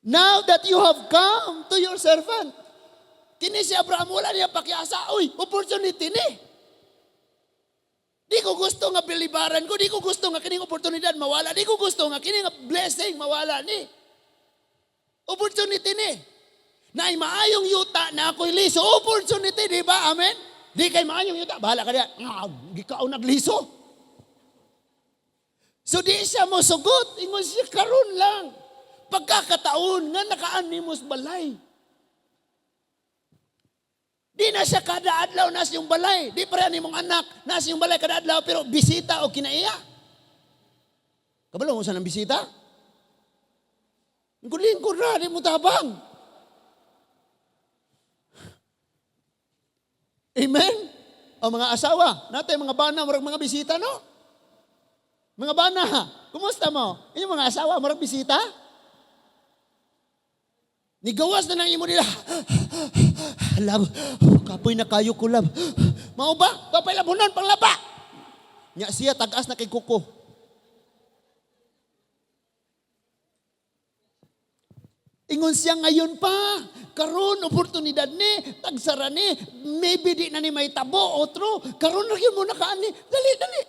Now that you have come to your servant. Kini si Abraham, wala niya pakiasa. Uy, opportunity ni. Di ko gusto nga bilibaran ko, di ko gusto nga kining oportunidad mawala, di ko gusto nga kining blessing mawala ni. Opportunity ni. Na ay maayong yuta na ako'y liso. Opportunity, di ba? Amen? Di kay maayong yuta, bahala ka diya. Ah, gikaw nagliso. So di siya mo sugot, ingon siya karon lang. Pagkakataon nga nakaanimos balay. Di na siya kada adlaw nasa yung balay. Di pa rin imong anak nasa yung balay kada adlaw pero bisita o kinaiya. Kabalo mo sa nang bisita? Lingkod-lingkod ra, di mo tabang. Amen? O mga asawa, natay mga bana, murag mga bisita, no? Mga bana, kumusta mo? Inyong mga asawa, murag bisita? Nigawas na nang imo nila. "Love, kapoy na kayo ko, love." Mao ba? Papay labunon, panglaba. Nya siya, tag-as na kay kuko. Ingon siya ngayon pa. Karon oportunidad ni, tagsara ni, maybe di na ni may tabo otro. Karon ra gyud mo nakaani. Dali, dali.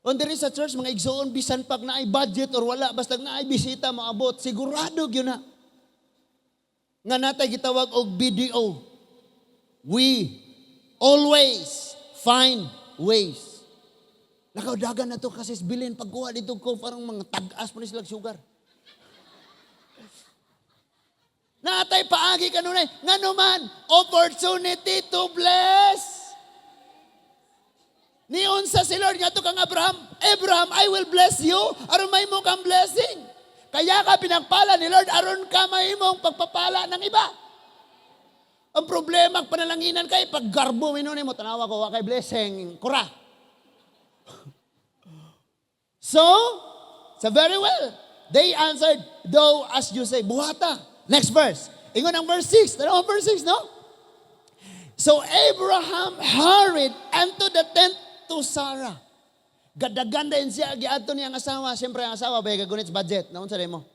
On diri sa church, mga igsoon, bisan pag naay budget or wala, basta naay bisita maabot, sigurado gyud na. Nga natay gitawag og BDO. We always find ways. Nakaudagan na to kasi bilin pagkuha dito ko parang mga tag-as pa ni sila sugar. Natay paagi kanunay. Ngano man, opportunity to bless. Niunsa si Lord ngadto kang Abraham, "Abraham, I will bless you, aron mahimo kang blessing." Kaya ka pinagpala ni Lord, aron ka mahimong pagpapala ng iba. Ang problema, ang panalanginan kay, pag garbo mo mo, tanawa ko, wa kay blessing, kura. So very well. They answered, "Do as you say." Buhata. Next verse. Ingon ang verse 6. Tanawa ang verse 6, no? So Abraham hurried unto the tent to Sarah. Gadagan din siya, giadto niya ang asawa. Siyempre ang asawa, bay gagunit sa budget. Naunsa mo?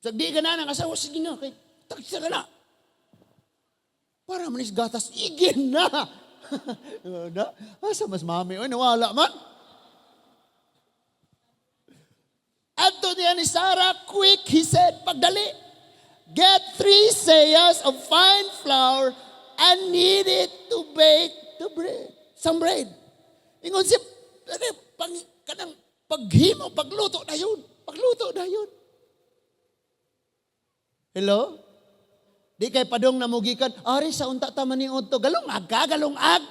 So, di ka na ang asawa, sige na, kay tagsa ka na. Para manis gatas, igin na. Na. Asa mas mami? Oy, nawala man. Adto niya ni Sarah, "Quick," he said, "pagdali. Get 3 seahs of fine flour and knead it to bake the bread." Some bread. Ingon siya, ano, pang, kanang paghimo, pagluto na yun. Pagluto na yun. Hello? Di kay padong namugikan, ari sa unta ta maniud to. Galungag ka, galungag.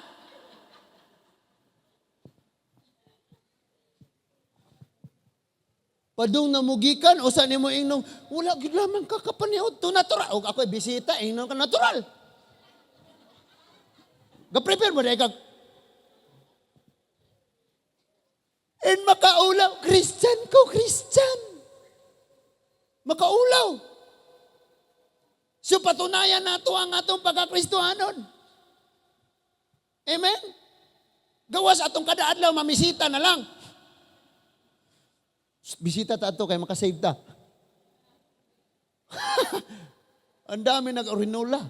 Padung namugikan, usa nimo ingnong, wala gid lamang kakapaniud to, natural. Og ako'y bisita, ingnon ka natural. Ga-prepare mo dahil kag And makaulaw, Christian ko, Christian. Makaulaw. So patunayan nato ang atong pagkakristohanon. Amen? Gawas atong kada adlaw mamisita na lang. Bisita ta ato kay makasave ta. Ang dami nag-orinola.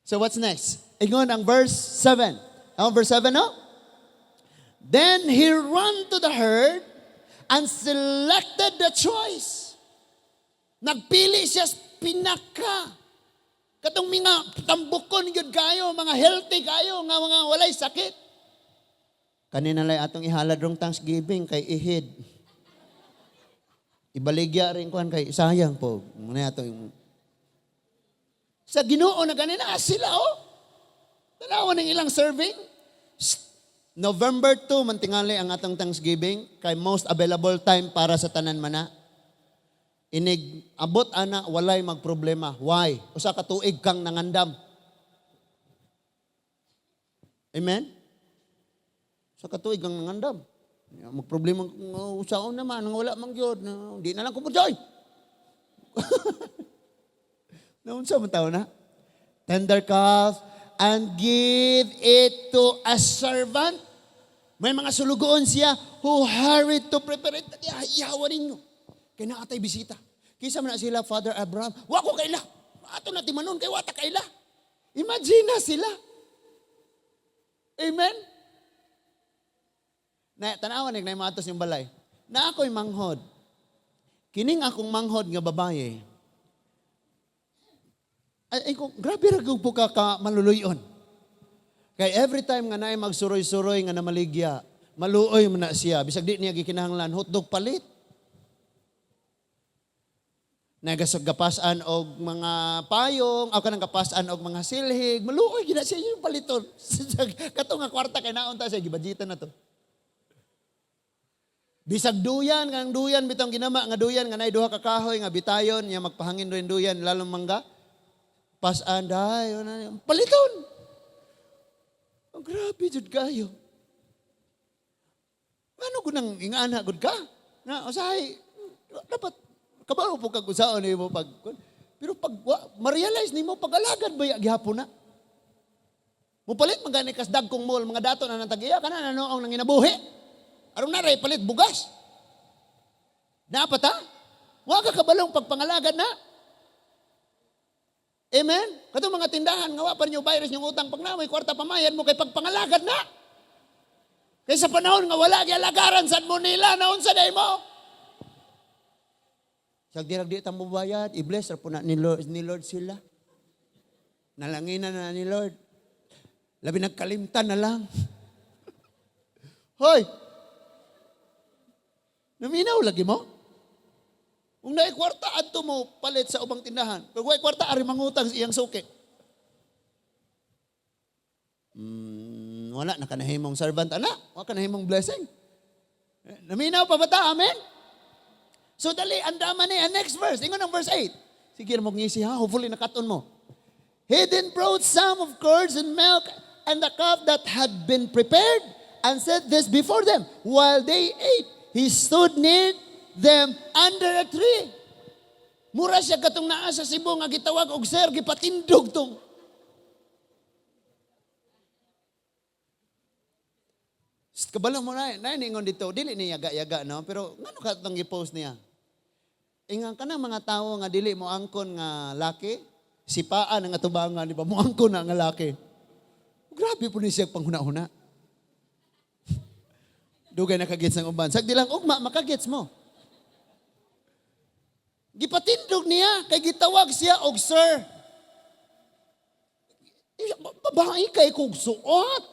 So what's next? Ingon ang verse 7. Ang verse 7, no? Then he ran to the herd and selected the choice. Nagpili siya sa pinaka. Katong mga tambukon gyud kayo, mga healthy kayo, nga mga walay sakit. Kanina lay atong ihalad rong Thanksgiving kay ihid. Ibaligya rin kuan kay sayang po. Muna atong sa Ginoo na kanina sila oh. Tanawa ng ilang serving. November 2 man tingali ang atong Thanksgiving kay most available time para sa tanan mana. Inig abot ana walay magproblema. Why? Usa ka tuig kang nangandam. Amen? Usa ka tuig kang nangandam. Magproblema usaon naman nga wala man gyud, di na lang ko mo-joy. Naunsa man tawo na? Tender calf and give it to a servant. May mga sulugoon siya who hurried to prepare it. Ihawa ninyo. Kaya naatay bisita. Kisa man na sila, Father Abraham, wa ko kaila. Ato na timanon kay wata kaila. Imagine na sila. Amen? Na, tanawan ni na matos yung balay. Na ako'y manghod. Kining akong manghod nga babae. Ay, ay kung, grabe ra po ka maluluyon. Kay every time nga naay magsuroy-suroy nga namaligya, maluoy man na siya. Bisag di niya gikinahanglan, hotdog palit. Nagasagapasan og mga payong, o kanang kapasan og mga silhig, maluoy gina siya yung paliton. Kato nga kwarta kay naon ta siya, gibadjitan na to. Bisag duyan, kanang duyan bitong ginama nga duyan nga naay duha ka kahoy nga bitayon nya magpahangin rin duyan lalong mangga. Pasan day, paliton. Ang grabe jud kayo. Ano ko nang ingana gud ka? Na usahay dapat kabalo po kag usaon nimo pag pero pag wa, ma-realize nimo pag-alagad ba ya gihapon na? Mupalit man gani kas dagkong mall mga dato na nang tag-iya kana na noong nanginabuhi. Aron na ray palit bugas. Naa pa ta? Wa ka kabalong pagpangalagad na. Amen? Katong mga tindahan nga wa pa ninyo virus yung utang, pag naa moy kwarta, pamayan mo kay pagpangalagad na. Kay sa panahon nga wala gialagaran sad mo nila, naunsa day mo? Sag dirag di ta mo bayad, i-bless ra po na ni Lord sila. Nalanginan na ni Lord. Labi nagkalimtan na lang. Hoy! Naminaw lagi mo? Kung naay kwarta, adto mo palit sa ubang tindahan. Kung way kwarta, ari mangutang sa iyang suki. Wala na ka nahimong servant, ana. Wala ka nahimong blessing. Eh, naminaw pa ba ta? Amen? So dali, ang dama ni, ang next verse. Ingon ang verse 8. Sige, mo ngisi ha. Hopefully nakaton mo. He then brought some of curds and milk and the cup that had been prepared and set this before them. While they ate, he stood near them under a tree. Mura siya katong naa sa Cebu nga gitawag og sir, gipatindog tong. Kabalo mo na, na ningon dito, dili niya yaga-yaga, no? Pero ngano ka itong gi-post niya? Ingan ka ng mga tao nga dili mo angkon nga laki, sipaan ang atubangan, di ba? Mo angkon na nga laki. Grabe po ni siya panghuna-huna. Dugay nakagets ng uban. Sagdi lang, ugma, makagets mo. Gipatindog niya, kay gitawag siya og sir. Babae kay kog suot.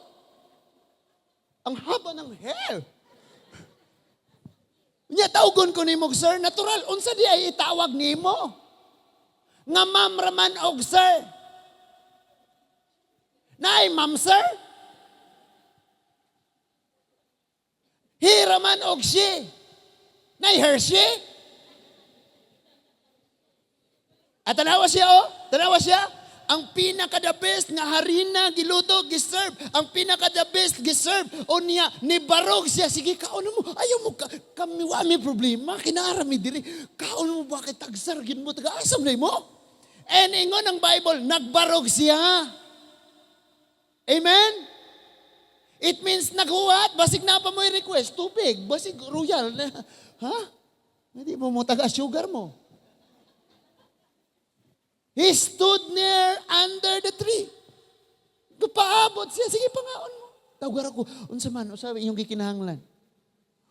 Ang haba ng hair. Nya tawgon ko nimo sir, natural unsa di ay itawag nimo? Nga ma'am raman og sir. Naay ma'am sir? He raman og she. Naay her she? At tanawa siya oh, tanawa siya. Ang pinaka the best nga harina giluto, giserve. Ang pinaka the best giserve. O niya ni barog siya. Sige, kaon mo. Ayaw mo ka, kami wa mi problema. Kinaarami diri. Kaon mo bakit tagsar gid mo taga asam na mo. And ingon ang Bible, nagbarog siya. Amen? It means naghuwat, basig na pa mo request, tubig, basig royal. Ha? Hindi mo mo taga sugar mo. He stood near under the tree. Paabot siya. Sige, pangaon mo. Tawgar ako. Unsa man, unsa inyong gikinahanglan?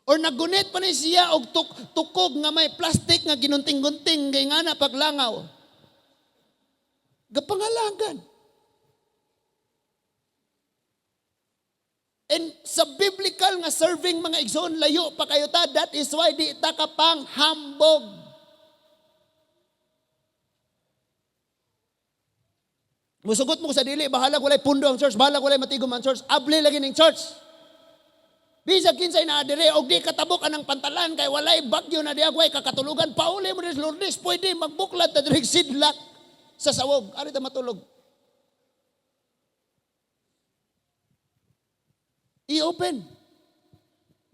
Or naggunit pa ni siya og tukog nga may plastic nga ginunting-gunting kay nga na paglangaw. Gapangalagan. And sa biblical nga serving mga igsoon, layo pa kayo ta. That is why di ta ka pang hambog. Musugot mo sa dili, bahala walay pundo ang church, bahala walay matigom ang church, abli lagi ning church. Bisag kinsay naa dire og di katabok anang pantalan kay walay bagyo na diagway kakatulugan, pauli mo diri sa Lourdes, pwede magbuklad ta diri sidlak sa sawog, ari ta matulog. I-open.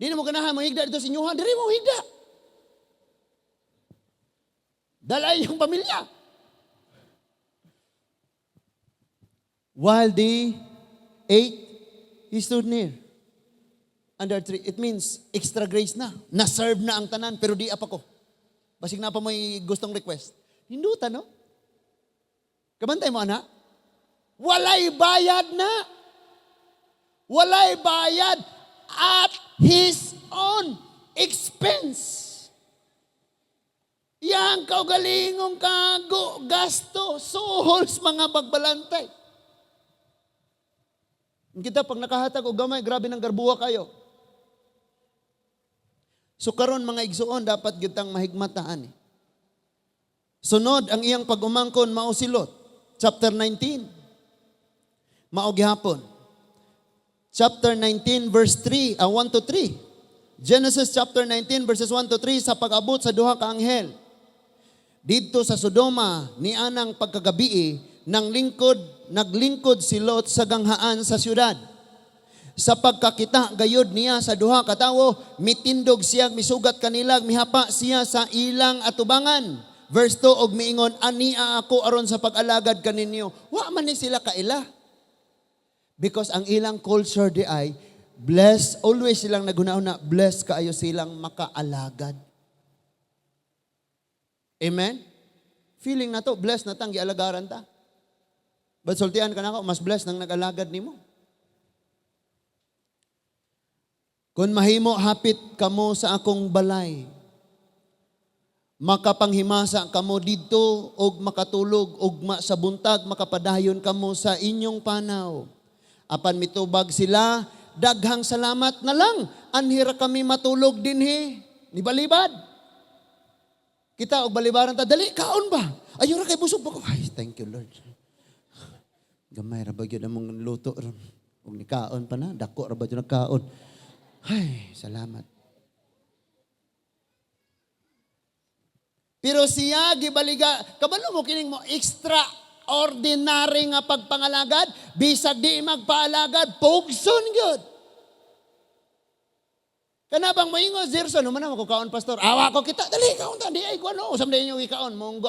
Di na mo ganahan manghigda dito sa inyuhan, diri mo higda. Dalay yung pamilya. While they ate, he stood near. Under tree. It means extra grace na. Na-serve na ang tanan, pero di apa ko. Basig na pa mo'y gustong request. Hinduta, no? Kabantay mo, anak? Walay bayad na. Walay bayad at his own expense. Yang kaugalingong kago, gasto, suhols mga bagbalantay. Kita pag nakahatag og gamay, grabe ng garbuwa kayo. So karon mga igsuon, dapat gitang mahigmataan. Sunod ang iyang pag-umangkon mao si Lot. Chapter 19. Mao gihapon. Chapter 19 verse 3, 1 to 3. Genesis chapter 19 verses 1 to 3, sa pag-abot sa duha ka anghel didto sa Sodoma ni anang pagkagabii, nang lingkod, naglingkod si Lot sa ganghaan sa syudad. Sa pagkakita gayod niya sa duha ka tawo, mitindog siya, misugat kanila, mihapa siya sa ilang atubangan. Verse 2, og miingon, ania ako aron sa pag-alagad kaninyo. Wa man ni sila kaila. Because ang ilang culture di ay, Bless, always silang naghuna-huna, bless kaayo silang makaalagad. Amen? Feeling na to, bless na tang gialagaran ta. But sultian ka nako, mas bless nang nag-alagad nimo. Kung mahimo, hapit kamo sa akong balay. Makapanghimasa kamo didto og makatulog ugma sa buntag makapadayon kamo sa inyong panaw. Apan mitubag sila, "Daghang salamat na lang. Anhira kami matulog dinhi." Nibalibad. Kita og balibaran ta, "Dali kaon ba? Ayo ra kay busog pa ko." "Ay, thank you, Lord. Gamay ra ba gyud among luto ron. Og nikaon pa na, dako ra ba gyud nagkaon. Ay, salamat." Pero siya gibaliga, kabalo mo kining mo extraordinary nga pagpangalagad, bisag di magpaalagad, pugson gyud. Kana bang moingon, "Zerson, human na ko kaon, pastor." "Awa ko kita, dali kaon ta, di ay kuno, usam di inyo gikaon, munggo."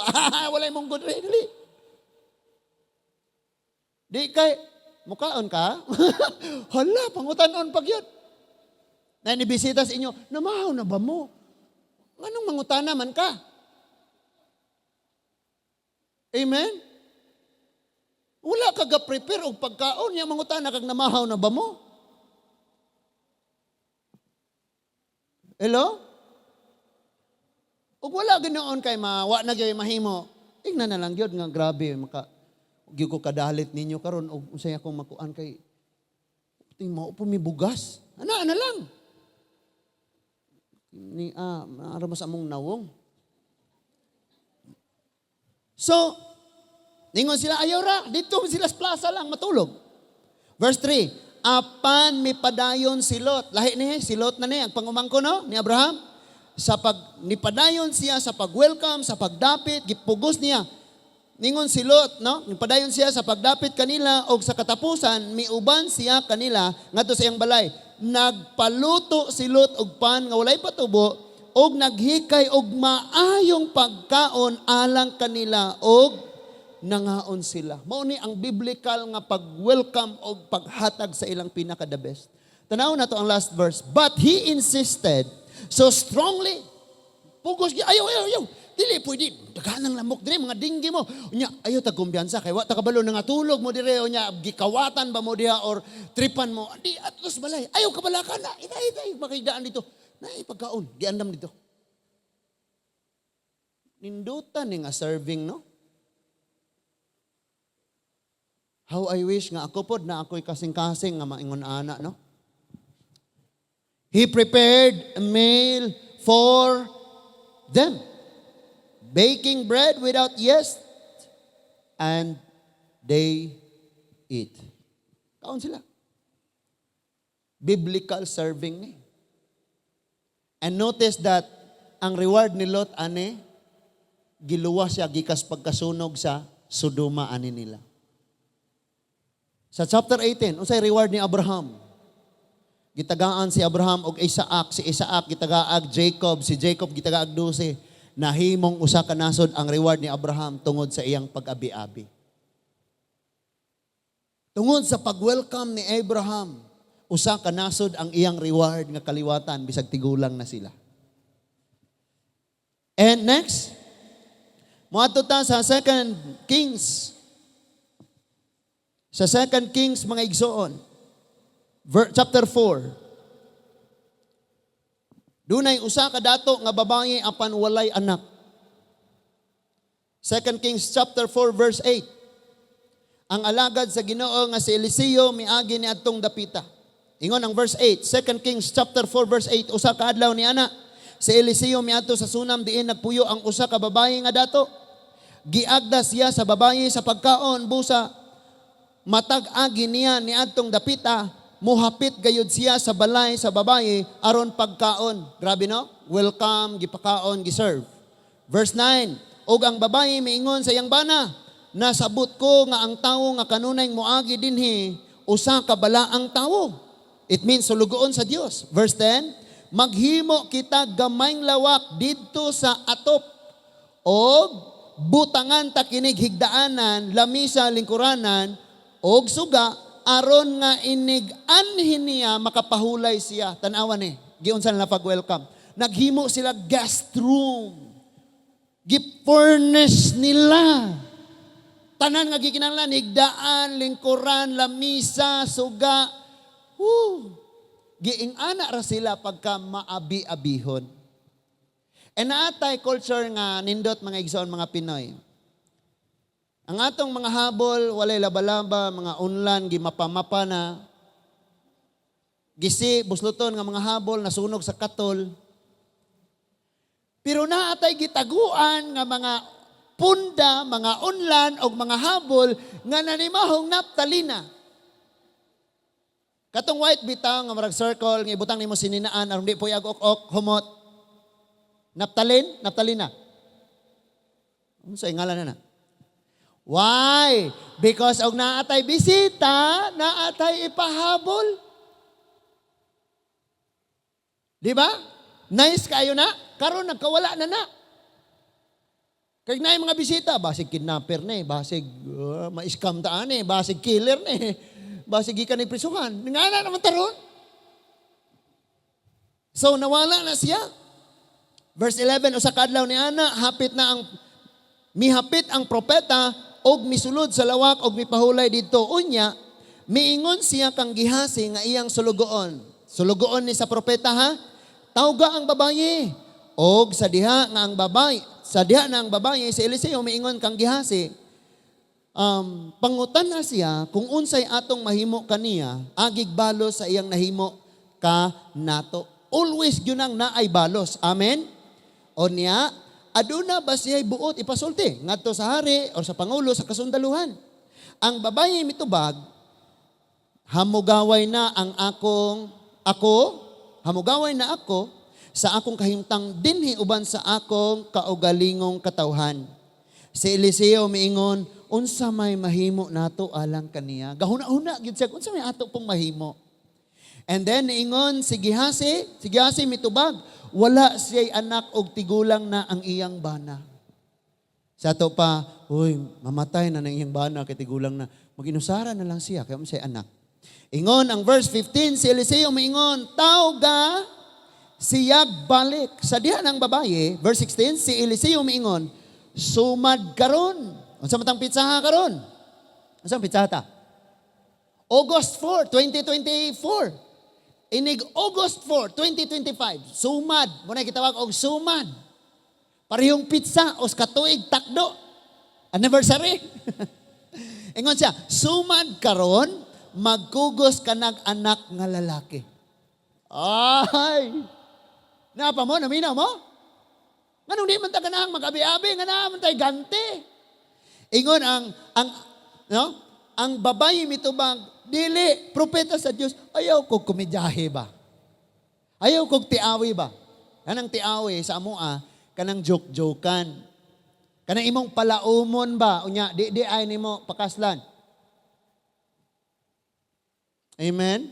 "Walay munggo diri, dali." Di kay mukaon ka? Hala, pangutan-on pag yun. Na nibisita sa inyo, "Namahaw na ba mo?" Nganong mangutana man ka? Amen? Wala ka ga-prepare og pagkaon, nya mangutana kag namahaw na ba mo? Hello? Ug wala ginoon kay mawa na gyud mahimo. Ingna na lang gyud nga grabe maka gyud ko kadalit ninyo karon og unsay akong makuan kay mao po mi bugas. Ana na lang. Ni maara mo sa among nawong. So, ningon sila, "Ayaw ra, dito sila sa plaza lang matulog." Verse 3, apan mipadayon si Lot. Lahi ni, si Lot na ni, ang pangumangko no, ni Abraham. Sa pag, nipadayon siya sa pag-welcome, sa pagdapit, gipugos niya. Ningon si Lot, no? Nipadayon siya sa pagdapit kanila og sa katapusan miuban siya kanila ngadto sa iyang balay. Nagpaluto si Lot og pan nga walay patubo og naghikay og maayong pagkaon alang kanila og nangaon sila. Mao ni ang biblical nga pag-welcome og paghatag sa ilang pinaka the best. Tanaw na to ang last verse. But he insisted so strongly. Pugos gyud, "Ayaw, ayaw, ayaw. Dili pwede, daghan ang lamok dire, mga dinggi mo. Unya, ayo ta kumpiyansa kay wa ta kabalo nga tulog mo dire, unya gikawatan ba mo diha or tripan mo. Di atos balay. Ayaw kabalakan na. Ita ita makidaan dito. Naay pagkaon, giandam dito." Nindutan ni nga serving, no? How I wish nga ako pod na ako'y kasing-kasing nga maingon ana, no? He prepared a meal for them, baking bread without yeast, and they eat. Kaon sila. Biblical serving ni. And notice that ang reward ni Lot ane, giluwas siya gikas pagkasunog sa Sodoma ani nila. Sa chapter 18, unsay reward ni Abraham? Gitagaan si Abraham og Isaac, si Isaac gitagaag Jacob, si Jacob gitagaag 12. Nahimong usa ka nasod ang reward ni Abraham tungod sa iyang pag-abi-abi. Tungod sa pag-welcome ni Abraham, usa ka nasod ang iyang reward nga kaliwatan bisag tigulang na sila. And next, moadto ta sa 2 Kings. Sa 2 Kings, mga igsoon, chapter 4. Dunay usa ka dato nga babae apan walay anak. 2 Kings chapter 4 verse 8. Ang alagad sa Ginoo nga si Eliseo miagi ni adtong dapita. Ingon ang verse 8, 2 Kings chapter 4 verse 8, usa ka adlaw ni ana si Eliseo miadto sa Sunam diin nagpuyo ang usa ka babae nga dato. Giagda siya sa babae sa pagkaon busa matag agi niya niadtong dapita, muhapit gayud siya sa balay sa babae aron pagkaon. Grabe, no? Welcome, gipakaon, giserve. Verse 9, og ang babae miingon sa iyang bana, "Nasabot ko nga ang tawo nga kanunay moagi dinhi usa ka balaang tawo." It means sulugoon sa Dios. Verse 10, "Maghimo kita gamayng lawak didto sa atop og butangan ta kinig higdaanan, lamisa, lingkuranan og suga. Aron nga inig anhin niya makapahulay siya. Tanawa ni, giunsa nila pag-welcome. Naghimo sila guest room. Gi-furnish nila. Tanan nga gikinahanglan, higdaan, lingkuran, lamisa, suga. Woo! Giing-ana ra sila pagka maabi-abihon. E naatay culture nga nindot, mga igsoon, mga Pinoy. Ang atong mga habol, walay laba-laba, mga unlan, gimapa-mapa na. Gisi, busluton nga mga habol, nasunog sa katol. Pero naatay gitaguan nga mga punda, mga unlan, o mga habol nga nanimahong naptalina. Katong white bitaw nga marag circle nga ibutang nimo sininaan aron di po ok humot. Naptalin, naptalina. Unsa ngalan na na? Why? Because og naatay bisita, naatay ipahabol. Di ba? Nice kayo na. Karon nagkawala na na. Kay naay mga bisita, basig kidnapper na eh, basig ma-scam taan eh, basig killer na eh, basig gikan ni prisuhan. Nga na naman taron. So nawala na siya. Verse 11, usa ka adlaw ni ana, hapit na ang mihapit ang propeta og misulod sa lawak og mipahulay didto. Unya, miingon siya kang Gihasi nga iyang sulugoon. Sulugoon ni sa propeta ha. Tawga ang babaye. Og sa diha na ang babaye, si Eliseo miingon kang Gihasi, pangutan na siya kung unsay atong mahimo kaniya, agig balos sa iyang nahimo ka nato. Always gyud ang naay balos. Amen? O niya, aduna ba siya buot ipasulti ngadto sa hari o sa pangulo sa kasundaluhan? Ang babaye mitubag, Hamugaway na ako sa akong kahimtang dinhi uban sa akong kaugalingong katawhan. Si Eliseo miingon, "Unsa may mahimo nato alang kaniya?" Gahuna-huna gid siya, unsa may ato pong mahimo? And then niingon si Gihasi mitubag, wala siya'y anak og tigulang na ang iyang bana. Sa ato pa, uy, mamatay na ng iyang bana kay tigulang na. Maginusara na lang siya, kaya mo siya anak. Ingon ang verse 15, si Eliseo miingon, "Tawga siyag balik." Sa diha ng babaye, verse 16, si Eliseo miingon, "Sumad karon." Unsa man tang pitsaha karon? Unsa ang pitsaha ta? August 4, 2024. Inig August 4, 2025, sumad. Muna gitawag og sumad. Parehong pitsa o katuig takdo. Anniversary. Ingon siya, "Sumad karon, magkugos ka nag anak nga lalaki." Ay! Napa mo, naminaw mo? Nganong di man ta ganahang mag-abi-abi, nga naa man tay ganti. Ingon ang no? Ang babayi mitubag, "Dili, propeta sa Dios, ayaw ko komedyahe ba? Ayaw kog tiawi ba?" Kanang tiawi sa amoa, kanang joke-jokan. Kanang imong palaumon ba, unya di di ay nimo pakaslan. Amen?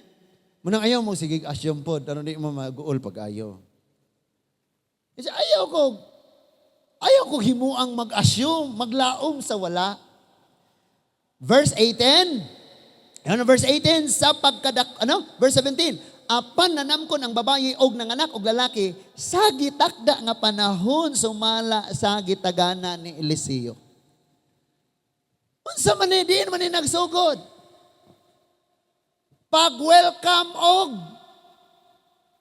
Munang ayaw mo sige assume pod, aron di mo maguol pag ayo. Kasi ayaw ko himuang mag-assume, maglaom sa wala. Verse 18. Ano verse 18 sa pagkadak ano? Verse 17. Apan nanamkon ang babayi og nanganak og lalaki sa gitakda nga panahon sumala sa gitagana ni Eliseo. Unsa man ni, diin man ni nagsugod? Pag-welcome og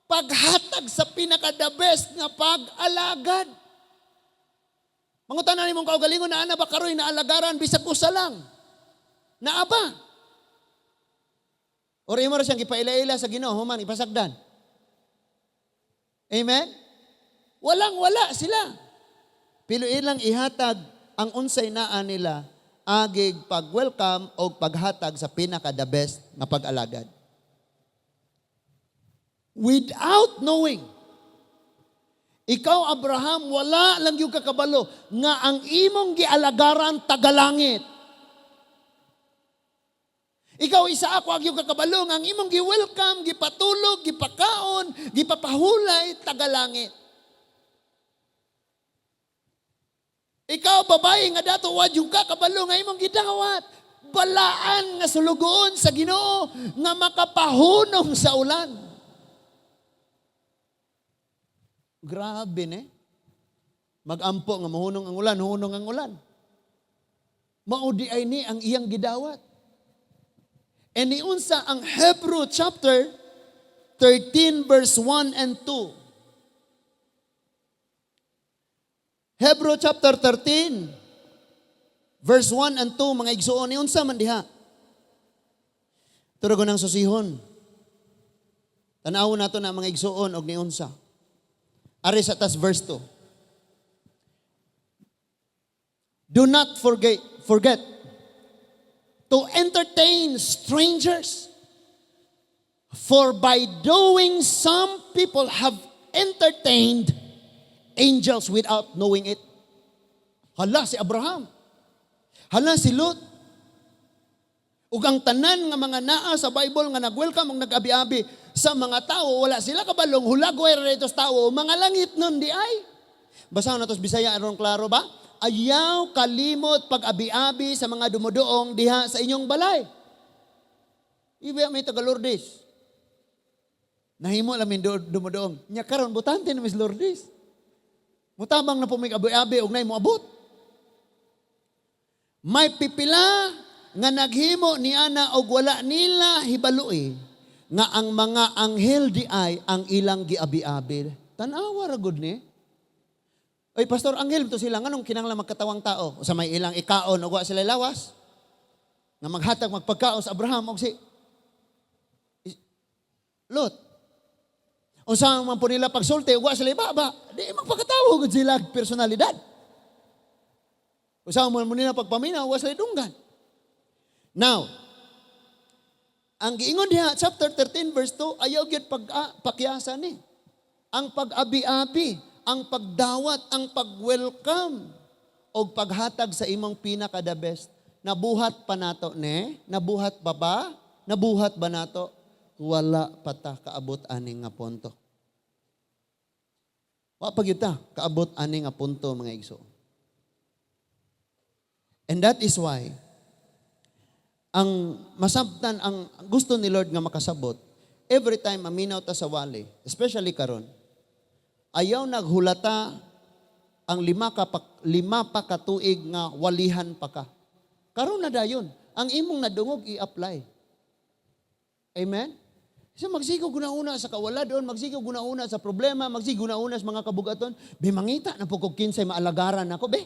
paghatag sa pinaka the best nga pag-alagad. Mangutana nimong kaugalingon, naa na ba karoy naalagaran bisag usa lang? Naa ba? Or imo ra siyang gipaila-ila sa Ginoo human ipasagdan. Amen? Walang wala sila. Pero ilang ihatag ang unsay naa nila agig pag-welcome o paghatag sa pinaka the best nga pag-alagad. Without knowing. Ikaw, Abraham, wala lang yung kakabalo nga ang imong gialagaran tagalangit. Ikaw, Isaac, wa gyud kakabalo nga ang imong gi-welcome, gipatulog, gipakaon, gipapahulay tagalangit. Ikaw, babae nga dato, wa gyud kakabalo nga imong gidawat. Balaan nga sulugoon sa Ginoo nga makapahunong sa ulan. Grabe ne. Magampo nga mahunong ang ulan, hunong ang ulan. Mao di ay ni ang iyang gidawat. And niunsa ang Hebrew chapter 13 verse 1 and 2. Hebrew chapter 13 verse 1 and 2, mga igsuon, niunsa man diha. Turo ko ng susihon. Tan-awon nato na, mga igsuon, og niunsa. Ari sa tas verse 2. Do not forget to entertain strangers. For by doing some people have entertained angels without knowing it. Hala si Abraham. Hala si Lot. Ug ang tanan nga mga naa sa Bible nga nag-welcome ug nag-abi-abi sa mga tao, wala sila kabalong hulagway ra dito sa tao, mga langit nun di ay. Basahon nato sa Bisaya aron klaro ba? Ayaw kalimot pag-abi-abi sa mga dumuduong diha sa inyong balay. Iba may taga Lourdes. Nahimo lang min dumuduong. Nya karon butante na Miss Lourdes. Mutabang na po may abi-abi og nay moabot. May pipila nga naghimo ni ana og wala nila hibaloi nga ang mga anghel di ay ang ilang giabi-abi. Tan-awa ra gud ni. Oy, pastor, anghel to sila, nganong kinahanglan magkatawang tao? Sa may ilang ikaon og wa sila lawas? Nga maghatag magpagkaon sa Abraham og si Lot. Unsa man po nila pagsulti ug wa sila ibaba, di magpakatawo gud sila personalidad. Unsa man mo nila pagpaminaw, wa sila dunggan. Now, ang giingon diha chapter 13 verse 2, ayaw gyud pag pakyasa ni. Ang pag-abi-abi, ang pagdawat, ang pag-welcome og paghatag sa imong pinaka the best. Nabuhat pa nato ne? Nabuhat pa ba? Nabuhat ba nato? Wala pa ta kaabot ani nga punto. Wa pa gyud ta kaabot ani nga punto, mga igsoon. And that is why ang masabtan, ang gusto ni Lord nga makasabot every time maminaw ta sa wali, especially karon, ayaw naghulata ang 5 pa ka tuig nga walihan pa ka. Karon na dayon, ang imong nadungog i-apply. Amen? So magsigo guna-una sa kawala doon, magsigo guna-una sa problema, magsigo guna-una sa mga kabugaton. Be, mangita na po kog kinsay maalagaran ako, be.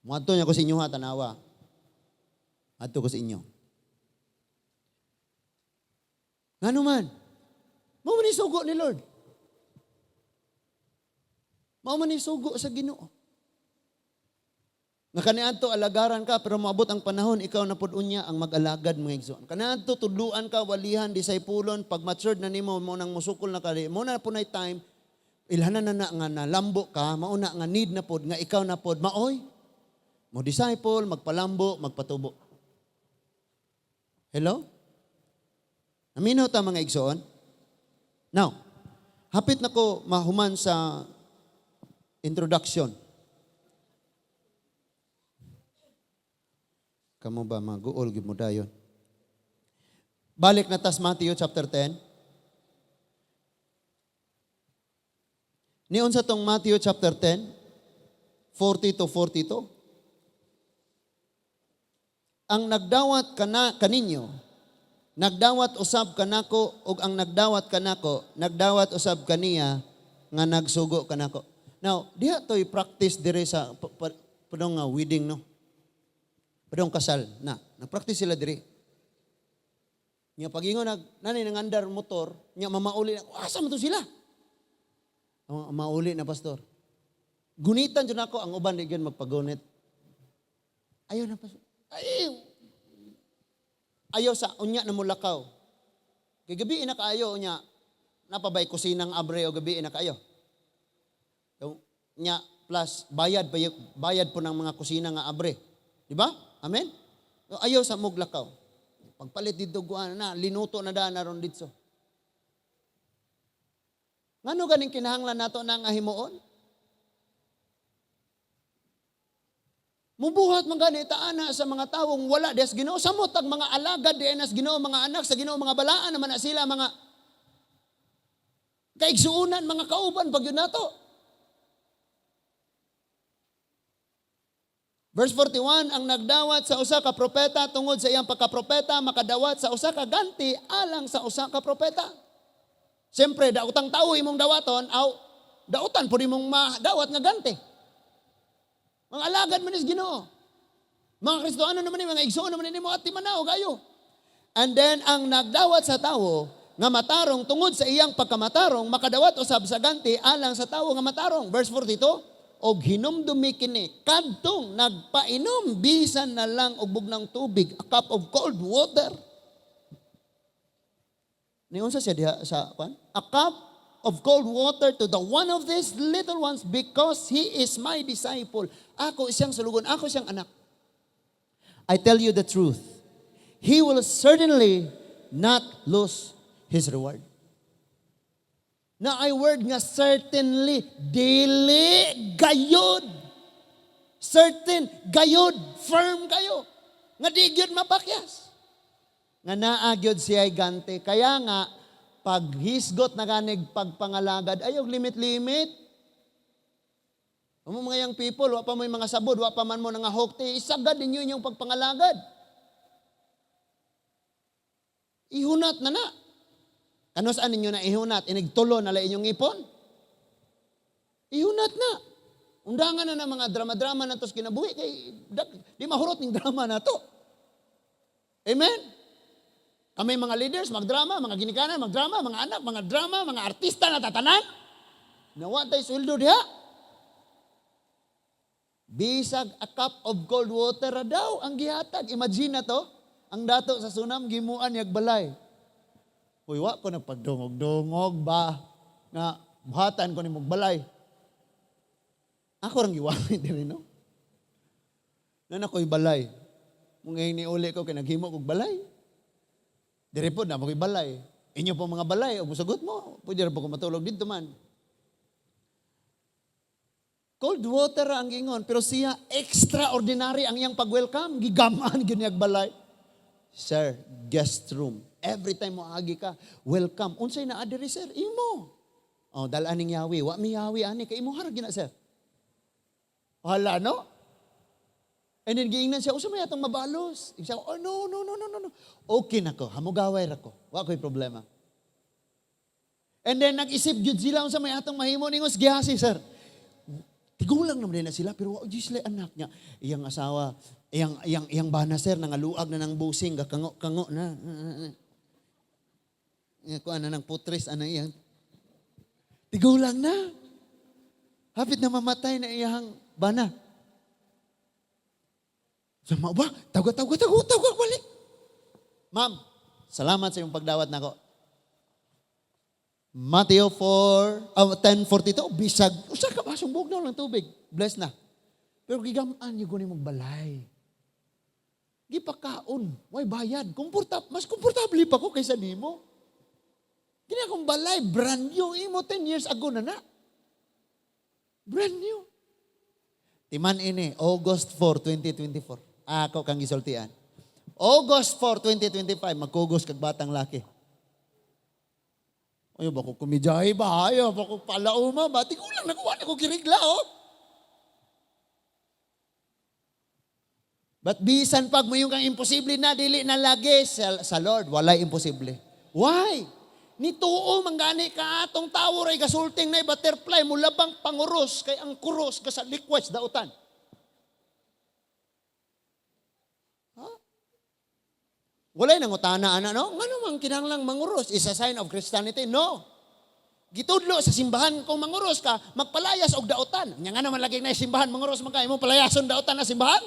Muadto niya ko sa inyo ha, tanawa. Adto ko sa inyo. Ngano man? Mao man ni sugo ni Lord. Mao man ni sugo sa Ginoo. Nga kaniadto alagaran ka pero moabot ang panahon ikaw na pud unya ang mag-alagad, mga igsoon. Kaniadto tudluan ka, walihan, discipulon, pag matured na nimo mo nang musukol na kali, mo na punay time ilhanan na na nga nalambo ka, mauna nga need na pod nga ikaw na pod maoy mo disciple, magpalambo, magpatubo. Hello? Naminaw ta, mga igsoon? Now, hapit na ko mahuman sa introduction. Kamo ba maguol gyud mo dayon? Balik na tas Matthew chapter 10. Niun sa tong Matthew chapter 10, 40 to 42. Ang nagdawat kana kaninyo, nagdawat usab kanako, ug ang nagdawat kanako, nagdawat usab kaniya nga nagsugo kanako. Now, diha to'y practice dire sa padong nga wedding, no? Padong kasal na. Nagpractice sila dire. Nya pag-ingon nag nanay nangandar motor, nya mamauli na, asa man to sila? Ang mauli na, pastor. Gunitan jud ako, ang uban di gyud magpagunit. Ayaw na, pastor. Ay, ayaw sa unya na mulakaw. Kay gabi na kaayo unya, napabay kusinang abre o gabi na kaayo. So, nya plus bayad bayad po ng mga kusina nga abre. Di ba? Amen? So, ayaw sa muglakaw. Pagpalit dito guan na linuto na daan na ron dito. Ngano ganing kinahanglan nato na nga himuon? Mubuhat man gani ta ana sa mga tawong wala des Ginoo, samot ang mga alagad di nas Ginoo, mga anak sa Ginoo, mga balaan naman na sila, mga kaigsuonan, mga kauban pag yun nato. Verse 41, ang nagdawat sa usa ka propeta tungod sa iyang pagkapropeta makadawat sa usa ka ganti alang sa usa ka propeta. Siyempre, daotang tao imong dawaton, aw dautan pud imong madawat nga ganti. Mga alagad man is Ginoo. Mga Kristohano naman ni, mga igsoon naman ni mo at timanaw kayo. And then ang nagdawat sa tawo nga matarong tungod sa iyang pagkamatarong makadawat usab sa ganti alang sa tawo nga matarong. Verse 42, og hinumdumi kini kadtong nagpainom bisan na lang og bugnang tubig, a cup of cold water. Niunsa siya diha sa kwan? A cup of cold water to the one of these little ones because he is my disciple. Ako siyang sulugon, ako siyang anak. I tell you the truth. He will certainly not lose his reward. Naay word nga "certainly", dili gayod. Certain, gayod, firm kayo. Nga di gyud mapakyas. Nga naa gyud siya ganti. Kaya nga, paghisgot na ganig pagpangalagad, ayaw limit-limit. Amo mga young people, wa pa mo mga sabod, wa pa man mo nga hokte, isagad ninyo inyong pagpangalagad. Ihunat na na. Kanus-a ninyo na ihunat, inigtulo na lang inyong ipon. Ihunat na. Undangan na na mga drama-drama na tos kinabuhi kay di mahurot ning drama na to. Amen? Kami mga leaders, magdrama, mga ginikanan, magdrama, mga anak, mga drama, mga artista na tatanan. Nawa tay sweldo diha. Bisag a cup of cold water ra daw ang gihatag. Imagine na to, ang dato sa Sunam gimuan yag balay. Uy, wa ko nagpagdungog-dungog ba nga buhatan ko ni balay. Ako rang giwali diri, no. Nan ako'y balay. Mung ni uli ko kay naghimo kog balay. Diri po na mo'y balay. Inyo po mga balay, o musagot mo, pwede ra po ko matulog dito man. Cold water ang gingon, pero siya extraordinary ang iyang pag-welcome. Gigamaan gyud niyag balay. Sir, guest room. Every time mo agi ka, welcome. Unsay naa diri, sir? Imo. Oh, dal-an ning yawi. Wa mi yawi ani kay imo harag gina, sir. Hala, no? And then giingnan siya, usa may atong mabalos. Siya, "Oh, no, no, no, no, no, no. Okay na ko, hamugaway ra ko. Wa ko'y problema." And then nag-isip gyud sila unsa may atong mahimo ningos gihasi, sir. Tigulang naman din na sila, pero wa gyud sila anak niya. Iyang asawa, iyang bana, sir, nangaluag na ng busing, gakango kango na. Kuan na ng putris ana iyang. Tigulang na. Hapit na mamatay na iyang bana. So, mao ba? Tawag, tawag, tawag, tawag, balik. "Ma'am, salamat sa iyong pagdawat nako." Matthew 4, 10:42, bisag, usa ka basong bugnaw lang tubig. Bless na. Pero gigamaan yung guni mong balay. Gipakaon, way bayad. Mas komportable pa ko kaysa nimo. Kini akong balay, brand new. Imo 10 years ago na na. Brand new. Timan ini, August 4, 2024. Ako kang gisultian. August 4, 2025, magkugos kag batang laki. Ayaw ba ko kumidyahe ba? Ayaw ba ko palauma ba? Di ko lang nakuha na ko kirigla, oh. But bisan pag mo yung kang imposible na, dili na lagi sa Lord, walay imposible. Why? Nituo man gani ka atong tawo ray gasulting na butterfly mulabang panguros kay ang kuros ka sa likwas dautan. Ha? Walay nangutana ana, no? Ngano man kinahanglang manguros? Is a sign of Christianity? No. Gitudlo sa simbahan kung manguros ka, magpalayas og dautan. Nya nga naman lagi na simbahan manguros man ka, imo palayason dautan na simbahan?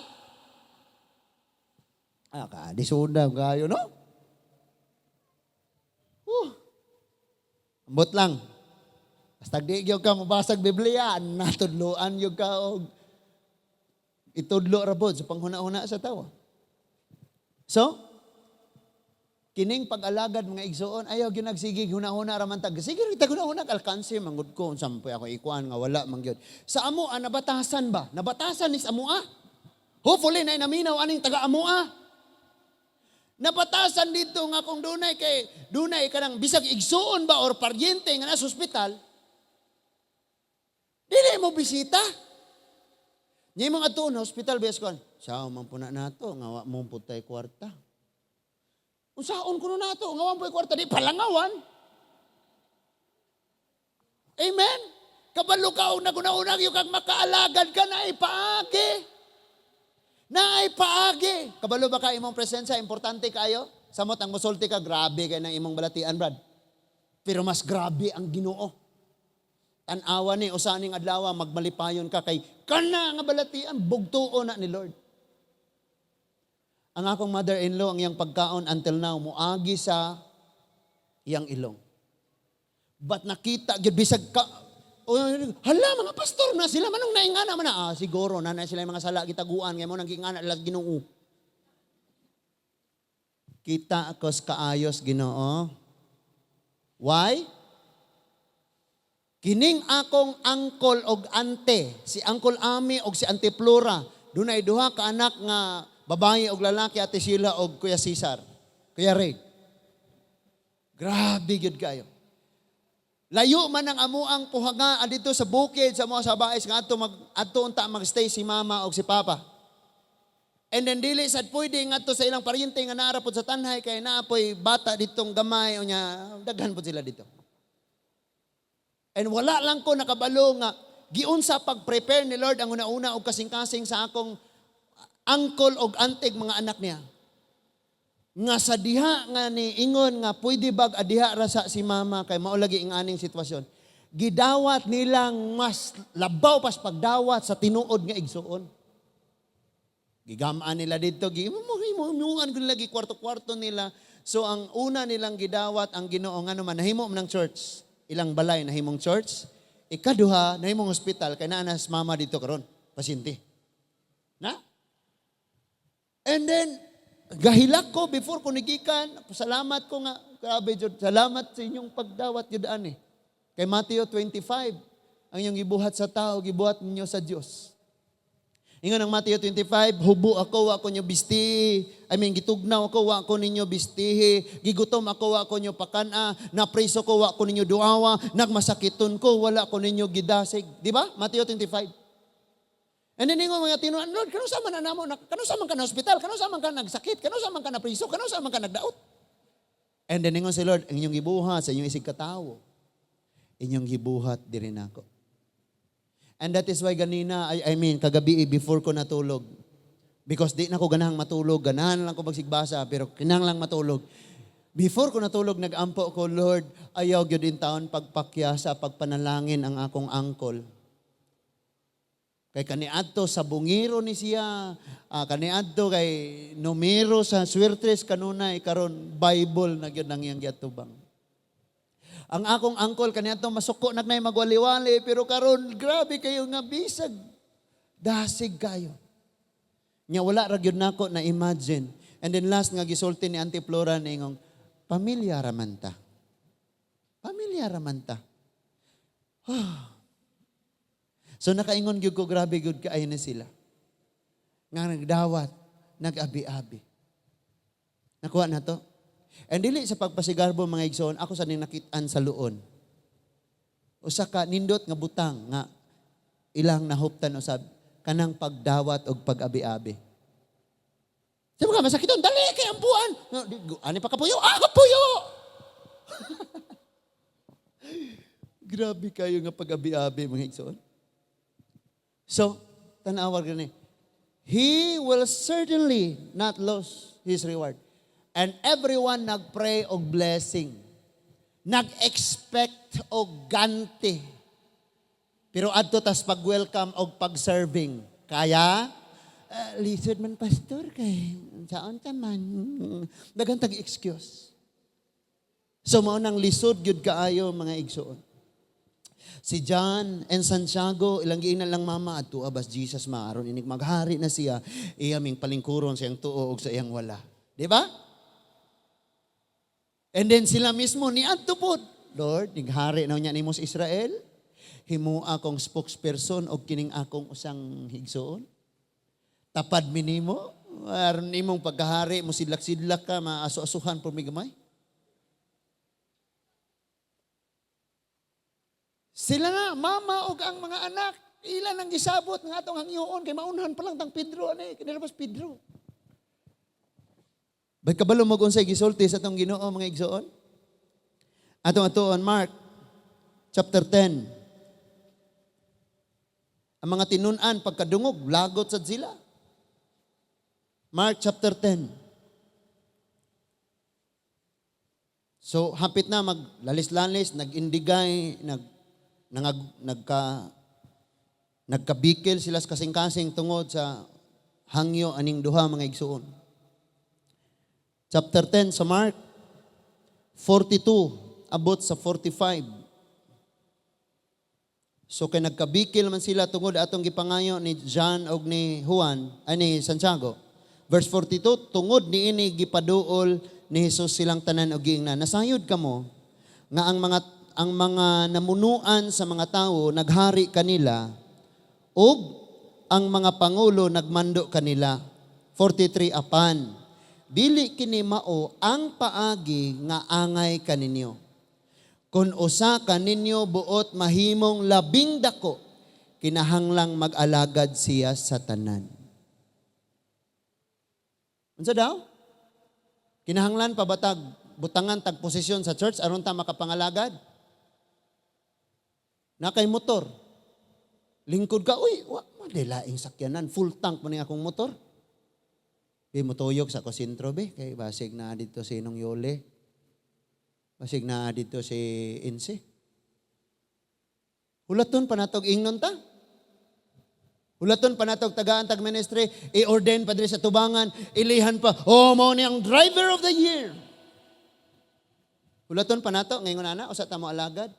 Ah, ka disunda kayo, no? Ambot lang. Basta di gyud ka mabasag Biblia, natudloan gyud ka og itudlo ra pod sa panghuna-huna sa tawo. So, kining pag-alagad, mga igsoon, ayaw gyud nagsigig huna-huna ra man tag. Sige ra tag huna-huna alkanse manggod ko unsa man ako ikuan nga wala man gyud. Sa amo ah, nabatasan ba? Nabatasan ni sa amo ah. Hopefully na naminaw aning taga-amoa. Napatasan dito nga kung dunay kay dunay kanang bisag igsuon ba or paryente nga nasa ospital, dili mo bisita. Nya imong adtuon hospital bias kon. Sao man po na nato nga wa mo pud tay kwarta. Unsaon kuno nato nga wa mo kwarta, di palangawan. Amen. Kabalo ka og naguna-unag yung kag makaalagad ka na ipaagi. Na paagi. Kabalo ba ka imong presensya importante kayo? Samot ang musulti ka, grabe kay ng imong balatian, brad. Pero mas grabe ang Ginoo. Tan-awa ni usa ning adlaw magmalipayon ka kay kana nga balatian bugtuo na ni Lord. Ang akong mother-in-law, ang iyang pagkaon until now muagi sa iyang ilong. But nakita gyud bisag ka, oh, hala, mga pastor na sila, manong naingana man na? Ah, siguro na na sila yung mga sala gitaguan ngay mo nang gingana lag Ginoo. Kita ako sa kaayos Ginoo. Why? Kining akong uncle og ante, si Uncle Ami og si Ante Flora, dunay duha ka anak nga babae og lalaki, Ate Sheila og Kuya Cesar. Kuya Ray. Grabe gyud kayo. Layo man ang amuang puhaga dito sa bukid sa mga sa baes nga adto mag adto unta magstay si mama og si papa. And then dili sad pwede ngadto sa ilang paryente nga naa ra pod sa Tanjay kay naa poy bata ditong gamay, unya daghan pod sila dito. And wala lang ko nakabalo nga giunsa pag-prepare ni Lord ang una-una og kasing-kasing sa akong uncle og ante, mga anak niya. Nga sa diha nga ni ingon nga pwede bag adiha ra sa si mama kay mao lagi ang aning sitwasyon. Gidawat nilang mas labaw pas pagdawat sa tinuod nga igsuon. Gigamaan nila dito, gimuan ko nila, kwarto-kwarto nila. So ang una nilang gidawat ang Ginoo nga naman nahimo man ng church. Ilang balay nahimong church. Ikaduha, nahimong hospital kay naa na mama dito karon, pasyente. Na? And then gahilak ko before ko nigikan, salamat ko nga grabe jud, salamat sa inyong pagdawat jud ani. Kay Matthew 25, ang inyong gibuhat sa tao, gibuhat ninyo sa Dios. Ingon ang Matthew 25, hubo ako, wa ko ninyo bistihi. I mean, gitugnaw ako, wa ko ninyo bistihi. Gigutom ako, wa ko ninyo pakana. Napriso ko, wa ko ninyo duawa. Nagmasakiton ko, wala ko ninyo gidasig. Di ba? Matthew 25. And then ingon mga tinuan, "Lord, kano sa man na namo, kano sa man ka na hospital, kano sa man ka nagsakit, kano sa man ka na priso, kano sa man ka nagdaot?" And then ingon si Lord, "Ang inyong gibuhat sa inyong isig katawo, inyong gibuhat diri nako." And that is why ganina, I mean, kagabi before ko natulog, because di na ko ganahang matulog, ganahan lang ko magsigbasa, pero kinahanglang matulog. Before ko natulog, nag-ampo ko, "Lord, ayaw gyud in taon pagpakya sa pagpanalangin ang akong uncle." Kay kaniadto sa bungiro ni siya, kaniadto kay numero sa swertres kanunay, karon Bible na gyud ang iyang giatubang. Ang akong uncle kaniadto masuko nagnay magwali-wali, pero karon grabe kayo nga bisag dasig kayo. Nya wala ra gyud nako na imagine. And then last nga gisulti ni Auntie Flora ningong pamilya ra man ta. Pamilya ra man ta. So nakaingon gyud ko, grabe gyud kaayo na sila. Nga nagdawat, nag-abi-abi. Nakuha na to. And dili sa pagpasigarbo, mga igsoon, ako sa ning nakit-an sa luon. Usa ka nindot nga butang nga ilang nahuptan usab kanang pagdawat og pag-abi-abi. Sabi ka, masakiton, dali kay ampuan. Ani pa kapuyo? Ah, kapuyo! Grabe kayo nga pag-abi-abi, mga igsoon. So, tanawar gani. He will certainly not lose his reward. And everyone nagpray og blessing. Nag-expect og ganti. Pero adto tas pag-welcome og pag-serving. Kaya, lisod man, pastor, kay saan ta man. Daghan tag excuse. So mao nang lisod gyud kaayo, mga igsoon. Si John and Santiago, ilang giingnan lang mama, adto abas Jesus maaron inig maghari na siya, iya ming palingkuron sa iyang tuo og sa iyang wala. Di ba? And then sila mismo ni adto pod, "Lord, nighari na niya nimo sa Israel. Himo akong spokesperson og kining akong usang higsuon." Tapad minimo, aron imong pagkahari mo sidlak-sidlak ka, maaso-asuhan por mi gamay. Sila na, mama og ang mga anak, ilan ang gisabot nga atong hangyoon kay maunhan pa lang tang Pedro ani, kinalabas Pedro. Bay kabalo mo unsay gisulti sa atong Ginoo, mga igsoon? Atong atuon Mark chapter 10. Ang mga tinun-an pagkadungog lagot sad sila. Mark chapter 10. So hapit na maglalis-lalis, nag-indigay, nagkabikil sila sa kasing-kasing tungod sa hangyo aning duha, mga igsuon. Chapter 10 sa Mark, 42 abot sa 45. So kay nagkabikil man sila tungod atong gipangayo ni John og ni Juan, ay ni Santiago. Verse 42, tungod niini gipaduol ni Jesus silang tanan og giingnan, "Nasayod kamo nga ang mga namunuan sa mga tawo naghari kanila ug ang mga pangulo nagmando kanila." 43, apan dili kini mao ang paagi nga angay kaninyo. Kung usa kaninyo buot mahimong labing dako, kinahanglang mag-alagad siya sa tanan. Unsa daw? Kinahanglan pa ba tag butangan tag posisyon sa church aron ta makapangalagad? Na kay motor. Lingkod ka, uy, wa man laing sakyanan, full tank man ni akong motor. Be, motuyok sa ko sentro be, kay basig na dito si Nong Yole. Basig na dito si Insi. Hulaton pa natog ingnon ta. Hulaton pa natog tagaan tag ministry, i-ordain pa diri sa tubangan, ilihan pa, "Oh, mao ni ang driver of the year." Hulaton pa nato ngayon ana usa ta mo alagad.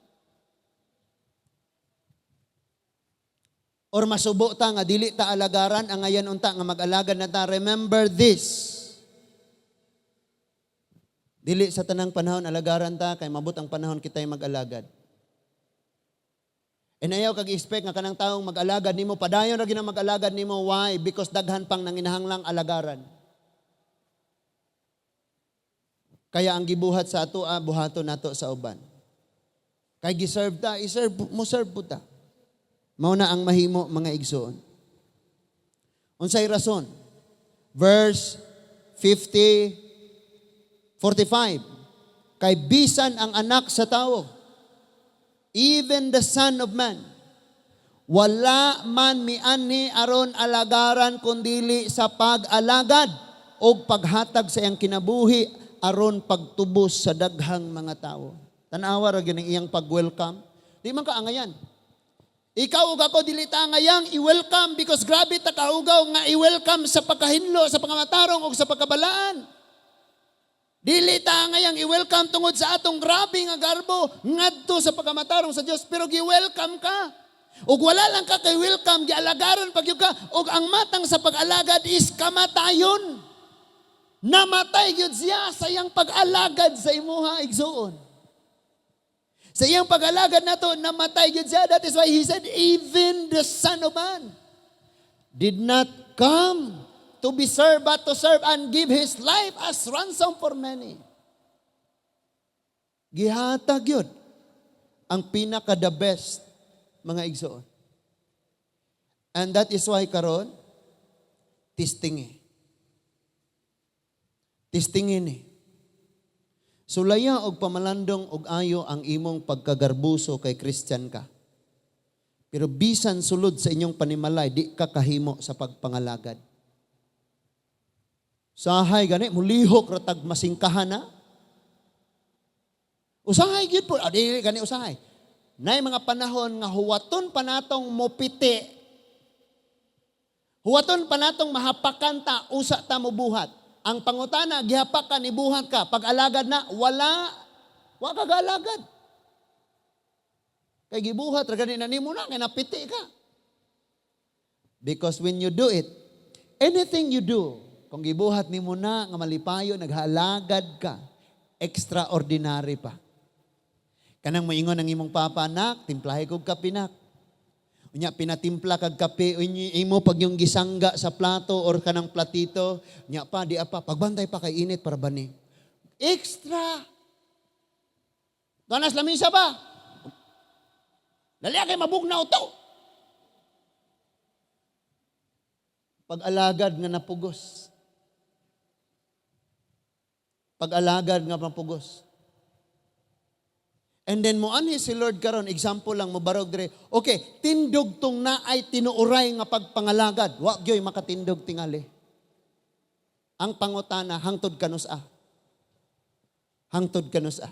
Or masubo ta nga dili ta alagaran, ang ngayon unta nga mag-alagad na ta. Remember this. Dili sa tanang panahon alagaran ta, kay mabot ang panahon kita'y mag-alagad. And ayaw kag expect nga kanang taong mag-alagad nimo padayon ra gyud mag-alagad nimo. Why? Because daghan pang nanginahanglang alagaran. Kaya ang gibuhat sa ato, buhaton nato sa uban. Kay giserve ta, i-serve mo, serve po ta. Mao na ang mahimo, mga igsoon. Unsay rason? Verse 50, 45. Kay bisan ang Anak sa Tawo, even the Son of Man, wala man mianhi aron alagaran kundili sa pag-alagad og paghatag sa iyang kinabuhi aron pagtubos sa daghang mga tawo. Tan-awa ra gyud ang iyang pag-welcome. Di man ka angayan. Ikaw ug ako dili ta angayang i-welcome because grabe ta kaugaw nga i-welcome sa pagkahinlo, sa pangamatarong ug sa pagkabalaan. Dili ta angayang i-welcome tungod sa atong grabe nga garbo ngadto sa pagkamatarong sa Dios, pero gi-welcome ka. Ug wala lang ka kay welcome, gialagaran pag ka, ug ang matang sa pag-alagad is kamatayon. Namatay gyud siya sa iyang pag-alagad sa imuha, igsuon. Sa iyang pag-alagad nato, namatay gyud siya. That is why he said, "Even the Son of Man did not come to be served, but to serve and give his life as ransom for many." Gihatag yun ang pinaka the best, mga igsoon. And that is why karon testing eh. Testingin eh. Sulaya og pamalandong og ayo ang imong pagkagarbuso kay Christian ka. Pero bisan sulod sa inyong panimalay, di ka kahimo sa pagpangalagad. Sahay gani, mulihok ratag masingkahan na. Usahay gyud po, dili gani usahay. Nay mga panahon nga huwaton pa natong mopiti. Huwaton pa natong mahapakan ta, usa ta mobuhat. Ang pangutana, gihapak ka, nibuhat ka. Pag-alagad na, wala, wa ka gaalagad. Kay gibuhat, ra gani na nimo na, kay napiti ka. Because when you do it, anything you do, kung gibuhat nimo na, nga malipayo, naghalagad ka, extraordinary pa. Kanang moingon ang imong papa, "Anak, timplahi kog kape, nak." Unya pinatimpla kag kape, unya imo pag yung gisangga sa plato or kanang platito, nya pa di apa, pagbantay pa kay init para bani. Extra. Ganas lamisa ba? Dali kay mabugnaw to. Pag-alagad nga napugos. Pag-alagad nga mapugos. And then mo anhi si Lord karon, example lang mo barog dire. Okay, tindog tong naay tinuoray nga pagpangalagad. Wa gyoy makatindog tingali. Ang pangutana hangtod kanus-a. Hangtod kanus-a.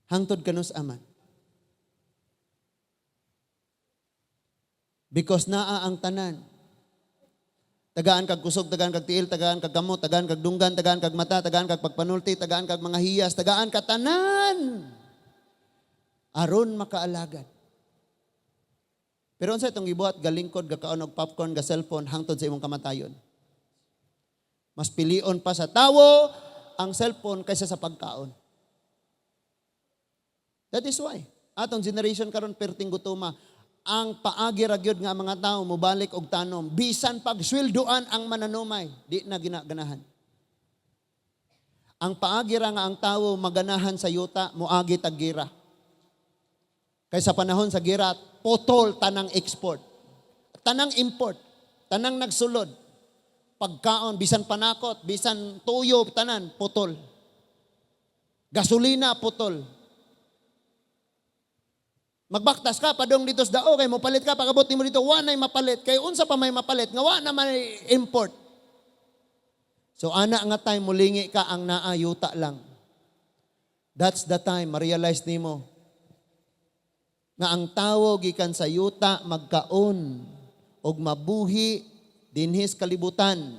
Hangtod kanus-a man. Because naa ang tanan. Tagaan kag kusog, tagaan kag tiil, tagaan kag kamot, tagaan kag dunggan, tagaan kag mata, tagaan kag pagpanulti, tagaan kag mga hiyas, tagaan ka tanan. Aron makaalagad. Pero unsa itong gibuhat, galingkod, gakaon og popcorn, ga cellphone, hangtod sa imong kamatayon. Mas pilion pa sa tawo ang cellphone kaysa sa pagkaon. That is why atong generation karon perting gutuma. Ang paagi ra gyud nga mga tao mobalik og tanom, bisan pagsweldoan ang mananumay, di na ginaganahan. Ang paagi ra nga ang tawo maganahan sa yuta, moagi tag gira. Kay sa panahon sa gira, potol tanang export, tanang import, tanang nagsulod. Pagkaon, bisan panakot, bisan tuyo, tanan, putol. Gasolina, putol. Magbaktas ka, padong dito sa dao, kay mopalit ka, pagabot nimo dito, wa na'y mapalit. Kay unsa pa may mapalit, nga wa na may import. So ana nga time, mulingi ka ang naa yuta lang. That's the time, ma-realize nimo nga ang tawo gikan sa yuta magkaon og mabuhi dinhis kalibutan,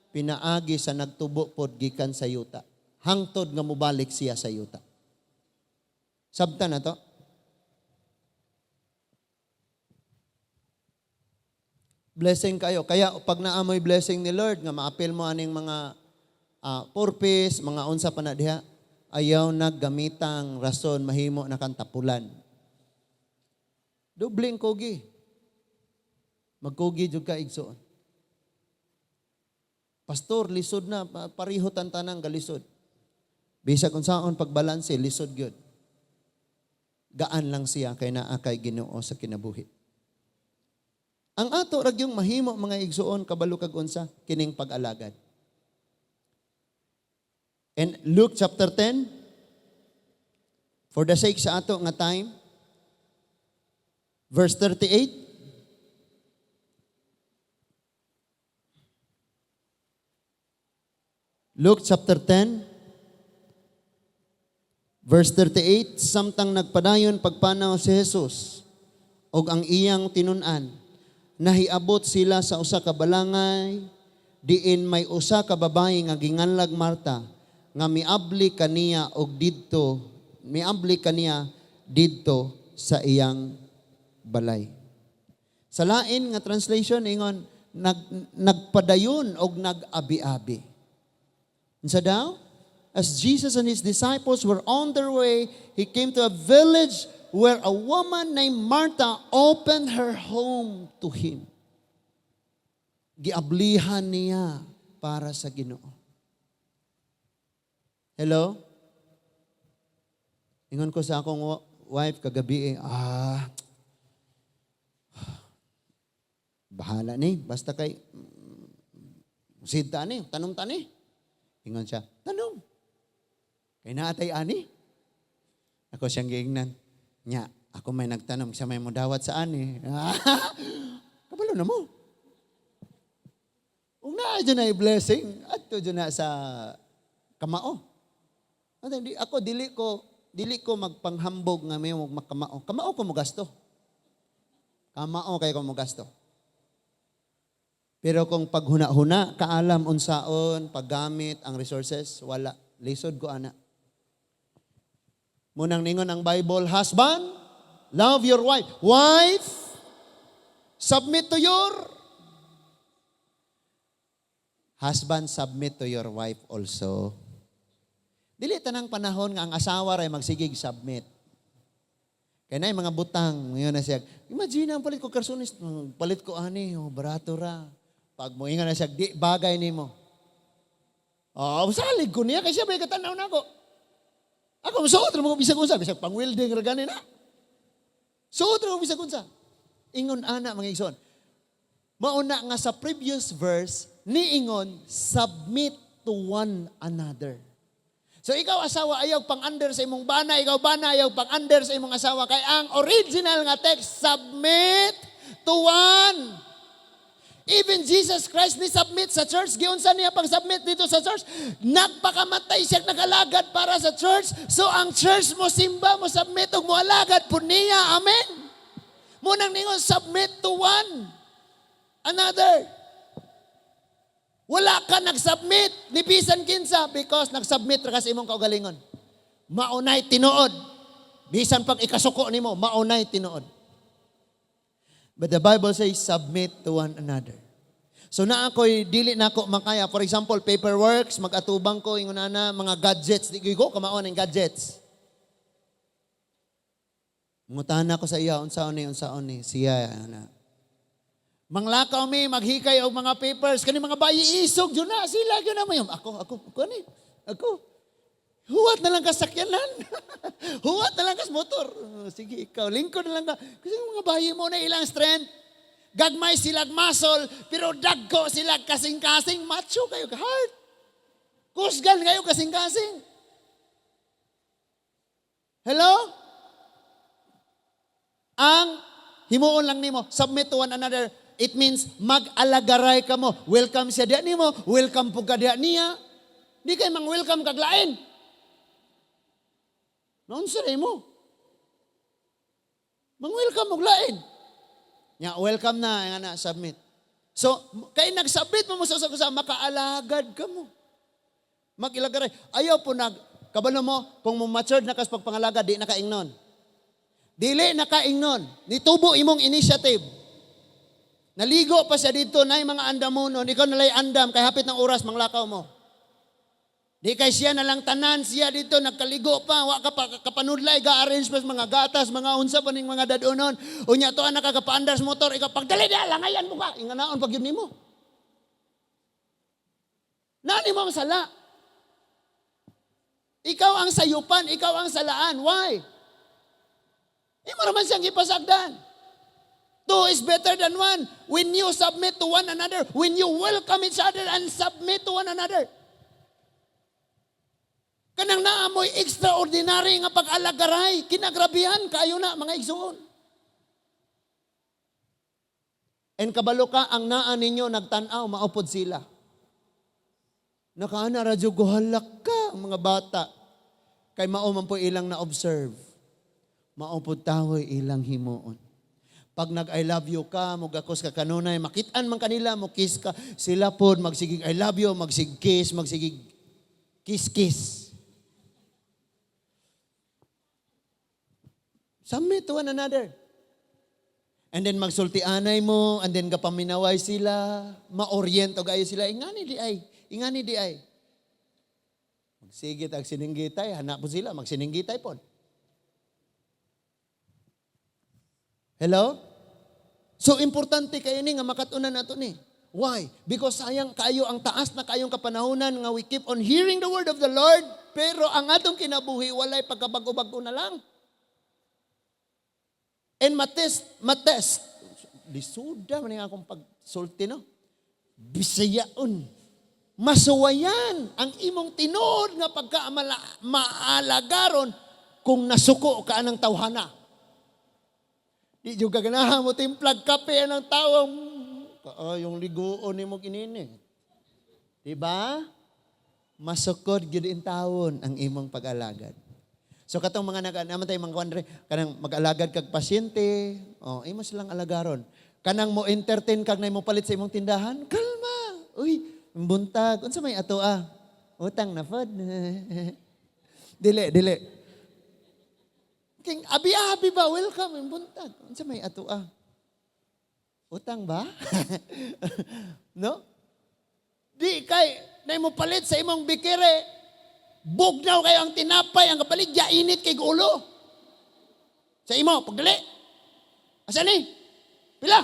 pinaagi sa nagtubo pod gikan sa yuta. Hangtod nga mobalik siya sa yuta. Sabta na to. Blessing kayo. Kaya pag naamoy blessing ni Lord, nga maapil mo aning mga purpose, mga unsa pa na diha, ayaw naggamitang rason mahimo na kang tapulan. Dubling kugi. Magkugi jud ka igsoon. Pastor, lisod na, pariho tantanang galisod. Bisag unsaon pagbalanse, lisod gyud. Gaan lang siya kay naa kay Ginoo sa kinabuhi. Ang ato ra gyung mahimo mga igsoon kabalo kag unsa kining pag-alagad. And Luke chapter 10, for the sake sa ato nga time, verse 38. Luke chapter 10, verse 38, samtang nagpadayon pagpanaw si Jesus og ang iyang tinun-an, nahiabot sila sa usa ka balangay, diin may usa ka babayi nga ginganlag Marta, nga miabli kaniya og didto, miabli kaniya didto sa iyang balay. Sa lain nga translation ingon nagpadayon og nag-abi-abi. Unsa daw? As Jesus and his disciples were on their way, he came to a village where a woman named Martha opened her home to him. Giablihan niya para sa Ginoo. Hello? Ingon ko sa akong wife kagabi, bahala ni, basta kay sidta ni, tanong ta ni. Ingon siya, tanong. Kay naatay ani. Ako siyang giingnan. Nya, ako may nagtanong, siya may mudawat sa ani. Kabalo na mo. Ug naa dyan na blessing, adto dyan na sa kamao. At hindi, ako, dili ko magpanghambog nga may makamao. Kamao ko mo gasto. Kamao kay ko mo gasto. Pero kung paghuna-huna, kaalam unsaon, paggamit ang resources, wala. Lisod ko ana. Munang ningon ang Bible, husband, love your wife. Wife, submit to your husband, submit to your wife also. Dili tanang panahon nga ang asawa ray magsigig submit. Kay naay mga butang, ngayon na siya, imagine ang palit ko karsunis, palit ko ani, oh, barato ra. Pag moingon na siya, di bagay nimo. Oh, salig ko niya, kay siya may katanaw na ako. Ako, suot ra mo bisag unsa, bisag pang welding ra gani na. Suot ra mo bisag unsa. Ingon ana, mga igsoon. Mauna nga sa previous verse, niingon, submit to one another. So ikaw asawa, ayaw pang under sa imong bana, ikaw bana, ayaw pang under sa imong asawa. Kay ang original nga text, submit to one. Even Jesus Christ ni submit sa church. Giunsa niya pang submit dito sa church? Nagpakamatay siya, nagalagad para sa church. So ang church mo simba, mo submit ug mo alagad po niya. Amen. Mao nang ningon submit to one another. Wala ka nag-submit ni bisan kinsa because nag-submit ra ka sa imong kaugalingon. Maunay tinuod. Bisan pag ikasuko nimo, maunay tinuod. But the Bible says submit to one another. So na ako'y dili na ako makaya. For example, paperworks, mag-atubang ko, ingon ana, mga gadgets. Di ko kamao ng gadgets. Mangutana ko sa iya, unsaon ni, unsaon ni, siya, ana. Manglakaw mi, maghikay og mga papers, kani mga bayi isog, yun na, sila, yun na mo. Ako, ako, ako ni, ako. Huwat na lang ka sakyanan. Huwat na lang ka sa motor. Oh, sige, ikaw, lingkod na lang ka. Kasi yung mga bayi mo na ilang strength. Gagmay silag muscle, pero dagko sila kasing-kasing. Macho kayo, heart. Kusgan kayo kasing-kasing. Hello? Ang himuon lang nimo, submit to one another. It means mag-alagaray ka mo. Welcome siya diya nimo, welcome po ka diya niya. Di kay mang welcome kag lain. Naunsa mo? Mang welcome og lain. Nya welcome na nga na submit. So kay nag-submit mo mo sa usa makaalagad ka mo. Mag-ilagaray. Ayaw po nag kabalo mo kung mo matured na kas pagpangalagad, di na kaingnon. Dili na kaingnon. Nitubo imong initiative. Naligo pa siya dito, nay mga andam mo nun. Ikaw nalay andam, kay hapit ng oras, manglakaw mo. Di kay siya na lang tanan siya dito, nagkaligo pa, wa ka pa kapanudlay, ga-arrange pa sa mga gatas, mga unsa pa ning mga dadonon. Unya to anak ka kapaandar sa motor, ikaw pagdali da, langayan mo ka. Inganaon pag yun nimo. Nani mo ang sala. Ikaw ang sayupan, ikaw ang salaan. Why? Imo raman siyang ipasagdan. Two is better than one. When you submit to one another, when you welcome each other and submit to one another. Kanang naamoy extraordinary nga pag-alagaray, kinagrabihan kayo na mga igsuon. And kabalo ka ang naa ninyo nagtan-aw, maupod sila. Nakaana radyo guhalak ka ang mga bata. Kay mao man po ilang na-observe. Mao pod tawoy ilang himuon. Pag nag I love you ka, mugakos ka kanunay, makitaan man kanila, mo kiss ka, sila pod magsigig I love you, magsigig kiss, magsigig kiss kiss. Submit to one another. And then magsultianay mo, and then kapaminaway sila, ma-orient og ayo sila, ingani di ay, ingani di ay. Magsigit ag sininggitay, hanap po sila, magsininggitay pod. Hello? So importante kayo ni nga makatunan nato ni. Why? Because sayang kayo ang taas na kayong kapanahonan nga we keep on hearing the word of the Lord, pero ang atong kinabuhi walay pagkabago-bago na lang. And matest, matest. Lisuda man ang akong pagsulti, no? Bisayaon. Masuwayan ang imong tinuod nga pagka maalagaron kung nasuko ka anang tawhana. Di jud ka ganahan mo timplag kape anang tawang yung liguon nimo kinini. Diba? Masukod gyud in tawon ang imong pag-alagad. So katong mga nag naman tayo mga kwan kanang mag-alagad kag pasyente, oh, imo silang alagaron. Kanang mo entertain kag nay mo palit sa imong tindahan, kalma. Uy, buntag, unsa may ato ah? Utang na pod. Dili, dili. King abi-abi ba, welcome buntag. Unsa may ato ah? Utang ba? No? Di kay nay mo palit sa imong bikere. Bugnaw kayo ang tinapay, ang kapaligya, init kay ulo. Sa imo, pagdali. Asa ni? Pila?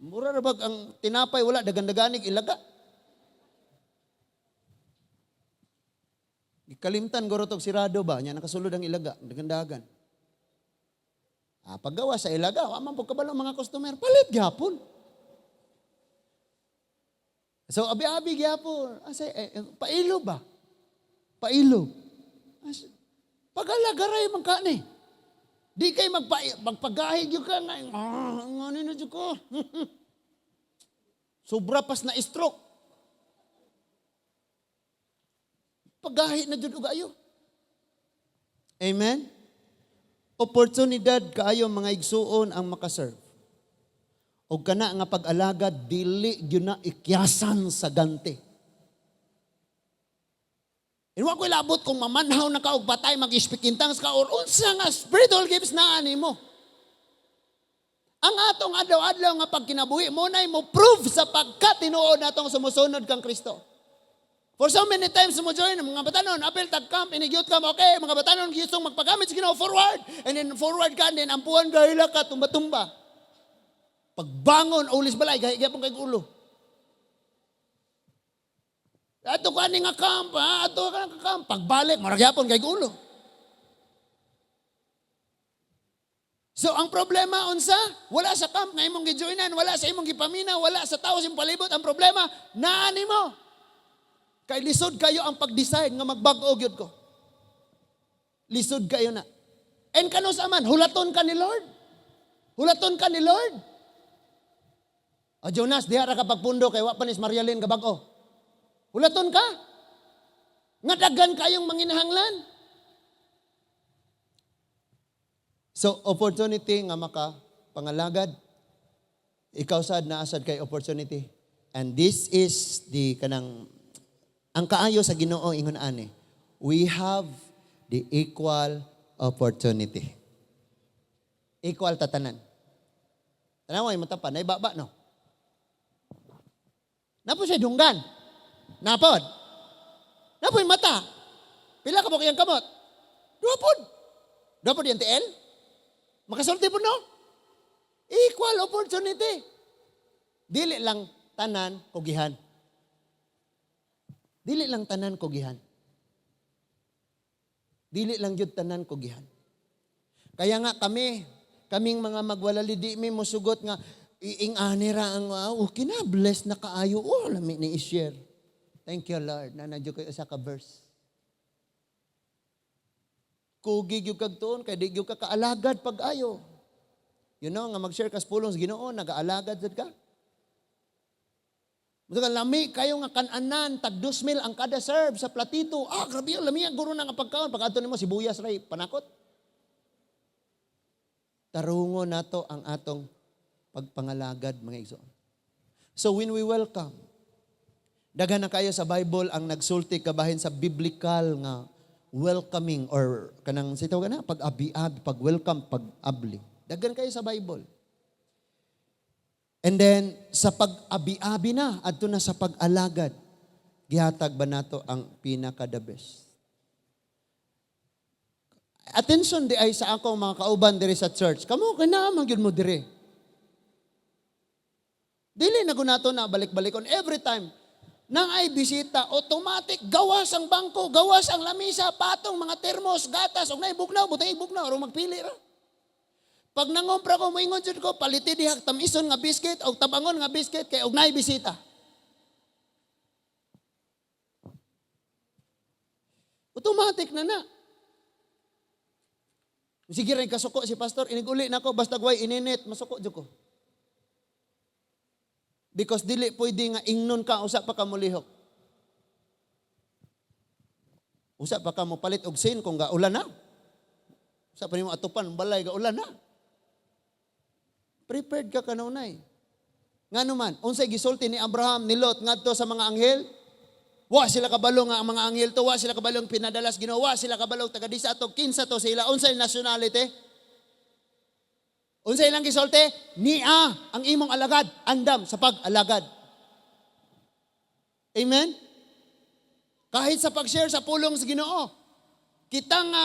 Mura ra bag ang tinapay, wala dagan-daganig ilaga. Gikalimtan guro tog sirado ba nya nakasulod ang ilaga, dagan-dagan. Ah, paggawa sa ilaga, wa man pud kabalo mga customer, palit gyapon. So abi-abi gyapon. Asa eh, eh, pailo ba? Pailo. Asa, pagalagaray man ka ni. Di kay magpagahig yun ka nga. Ah, ngano na jud ko. Sobra pas na stroke. Pagahi na jud og ayo. Amen? Oportunidad kaayo, mga igsuon, ang makaserve. Og kana nga pag-alagad dili gyud na ikyasan sa gante. Inwa ko ilabot kung mamanhaw na ka og patay, mag-speak in tongues ka or unsa nga spiritual gifts na ani mo. Ang atong adlaw-adlaw nga pagkinabuhi mo nay mo prove sa pagkatinuod natong sumusunod kang Kristo. For so many times mo join mga batanon, apil tag camp, inig youth camp, okay, mga batanon gustong magpagamit sa Ginoo, forward. And then forward ka, and then ampuan gahila ka, tumba-tumba. Pagbangon, ulis balay, gahi gyapon kay ulo. Ato ka ni nga camp, ha? Ato ka nga camp. Pagbalik, mura gyapon kay ulo. So ang problema unsa? Wala sa camp nga imong gijoinan, wala sa imong gipamina, wala sa tao sa imong palibot. Ang problema, naa nimo. Kay lisod kayo ang pag-decide nga magbag-o gyud ko. Lisod kayo na. And kanus aman, hulaton ka ni Lord. Hulaton ka ni Lord. O Jonas, diha ra ka pagpundo kay wa pa ni Marialyn kabag-o. Hulaton ka. Nga daghan kayong manginahanglan. So, opportunity nga maka pangalagad. Ikaw sad naasad kay opportunity. And this is the kanang ang kaayo sa Ginoo ingon ani. We have the equal opportunity. Equal tatanan. Tanawa yung mata pa, naibaba no. Napo siya dunggan. Napod. Napo yung mata. Pila ka mo kayang kamot? Duha pod. Duha pod yung TL? Makasulti po no? Equal opportunity. Dili lang tanan kugihan. Dili lang tanan kugihan. Dili lang jud tanan kugihan. Kaya nga kami, kaming mga magwalali, di mi musugot nga iing-ani ra ang okay na, blessed na kaayo. Oh, lami ni i-share. Thank you, Lord. Na nandiyo kayo sa ka verse. Kugi gyud kag tuon kay di gyud ka kaalagad pag-ayo. You know nga mag-share kas pulong sa Ginoo, nagaalagad jud ka. Mutukan lami kayo nga kananan, tag 2,000 ang kada serve sa platito. Ah, grabe ang lami ang guro na nga pagkaon. Pag adto nimo sibuyas ray panakot. Tarungo nato ang atong pagpangalagad, mga igsoon. So when we welcome, daghan na kayo sa Bible ang nagsulti kabahin sa biblical nga welcoming or kanang sitaw ka na, pag-abi-abi, pag-welcome, pag-abli. Daghan kayo sa Bible. And then, sa pag-abi-abi na, adto na sa pag-alagad, gihatag ba nato ang pinaka-the best? Attention di ay sa akong mga kauban diri sa church. Kamo, kinamang yun mo diri. Dili na gunato na balik-balikon. Every time, nang ay bisita, automatic, gawas ang bangko, gawas ang lamisa, patong, mga termos, gatas, og naibugnaw, butang ibugnaw, aron magpili ra. Pag nangompra ko, moingon jud ko, paliti dihak tamison nga biscuit og tabangon nga biscuit kay og naay bisita. Automatic na na. Sige rin kasuko si pastor, iniguli na ko, basta gway ininit, masuko jud ko. Because dili pwede nga ingnon ka, usa pa ka molihok. Usa pa ka mo palit og sin kung gaulan na. Usa pa nimo atupan balay gaulan na. Prepared ka kanunay. Ngano man, unsay gisulti ni Abraham ni Lot ngadto sa mga anghel? Wa sila kabalo nga ang mga anghel to, wa sila kabalo ang pinadalas Ginoo, wa sila kabalo taga di sa ato, kinsa to sila, unsay nationality? Unsay ilang gisulti? Nia ang imong alagad, andam sa pag-alagad. Amen? Kahit sa pag-share sa pulong sa Ginoo, kita nga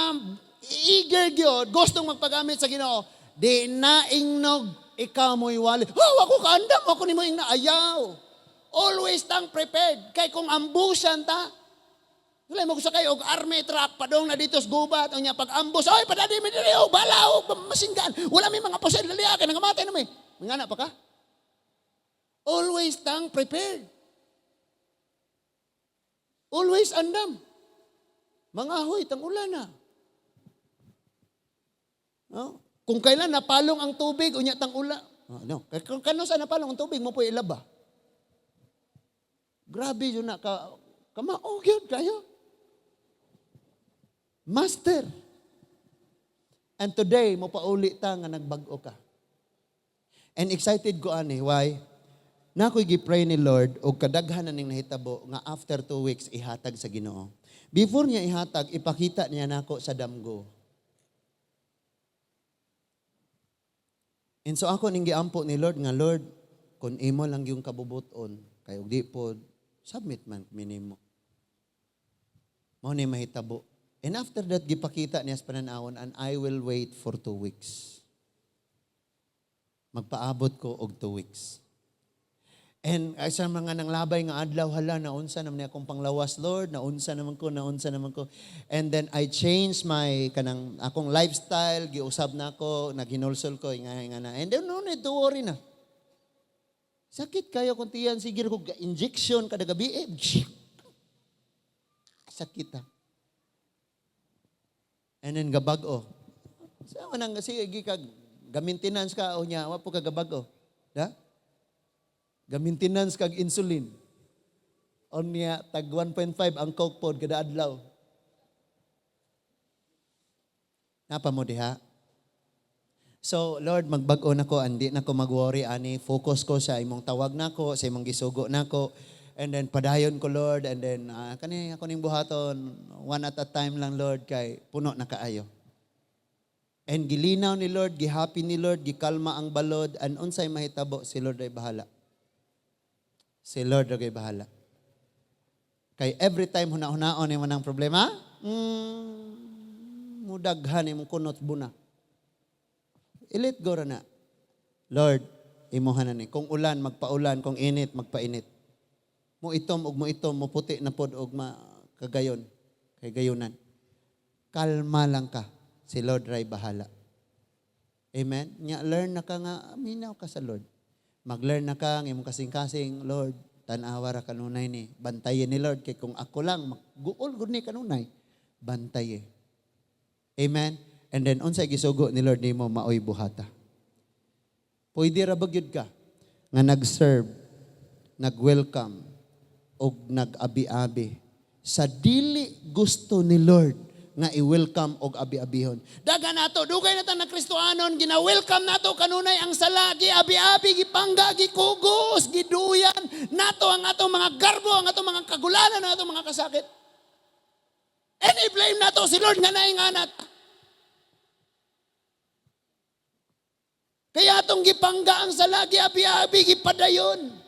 eager gyud, gustong magpagamit sa Ginoo, di na ingnog ikaw mo'y wali. Oh, ako kaandam, ako nimo ingna ayaw. Always tang prepared. Kay kung ambusan ta, wala mo sakay og army truck padong na dito sa gubat unya pag ambus, "Oy, padadi mi diri og bala og masinggan. Wala mi mga pusil, dali kay nangamatay na mi." Mingana pa ka? Always tang prepared. Always andam. Mga huy, tang ulan na. No? Kung kailan napalong ang tubig, unya tang ula. Oh, no. Kay kung kano sa napalong ang tubig, mo po ilaba. Grabe yun na ka kamao gyud kayo. Master. And today, mo pauli ta nga nagbag-o ka. And excited ko ani, why? Na ako'y gi-pray ni Lord og kadaghan na ning nahitabo nga after 2 weeks ihatag sa Ginoo. Before niya ihatag, ipakita niya nako sa damgo. And so ako ning giampo ni Lord nga, "Lord, kung imo lang yung kabubuton, kay og di pod, submit man minimo." Mao ni mahitabo. And after that, gipakita niya sa pananawon, and I will wait for 2 weeks. Magpaabot ko og 2 weeks. And ay sa mga nanglabay nga adlaw, hala, naunsa naman ni akong panglawas, Lord, naunsa naman ko, naunsa naman ko. And then I changed my kanang akong lifestyle, giusab na ako, naghinulsol ko, nga nga na. And then no need to worry na. Sakit kayo kung tiyan, sige ko injection kada gabi eh. Sakit ah. And then gabag-o. Sa manang sige kag ga-maintenance ka o nya, wa po ka gabag-o. Da? Ga-maintenance kag insulin. Unya tag 1.5 ang Coke pod kada adlaw. Napa mo diha? So, Lord, magbag-o na ko, andi na ko mag-worry ani, focus ko sa imong tawag nako, sa imong gisugo nako. And then padayon ko, Lord, and then kani ako ning buhaton one at a time lang, Lord, kay puno na kaayo. And gilinaw ni Lord, gihappy ni Lord, gikalma ang balod, and unsay mahitabo, si Lord ay bahala. Si Lord ay bahala. Kay every time huna-hunaon nimo ng problema, mudaghan imong kunot buna. I-let go ra na. Lord, imuha na ni. Kung ulan, magpaulan. Kung init, magpainit. Mo itom og mo itom, mo puti na pod og kagayon. Kay gayunan. Kalma lang ka. Si Lord ray bahala. Amen? Nya, learn na ka nga, minaw ka sa Lord. Mag-learn na ka ang imong kasing-kasing, "Lord, tan-awa ra kanunay ni. Bantayin ni, Lord, kay kung ako lang, magguol gud ni kanunay. Bantaye." Amen? And then, unsay gisugo ni Lord nimo, maoy buhata. Pwede ra ba gyud ka nga nag-serve, nag-welcome, og nag-abi-abi sa dili gusto ni Lord nga i-welcome og abi-abihon? Daga nato, dugay na ta na Kristohanon, gina-welcome nato kanunay ang sala, gi-abi-abi, gipangga, gikugos, giduyan nato ang atong mga garbo, ang atong mga kagulanan, ang atong mga kasakit. And i-blame nato si Lord nga nainganat. Kaya atong gipangga ang sala, giabi-abi, gipadayon.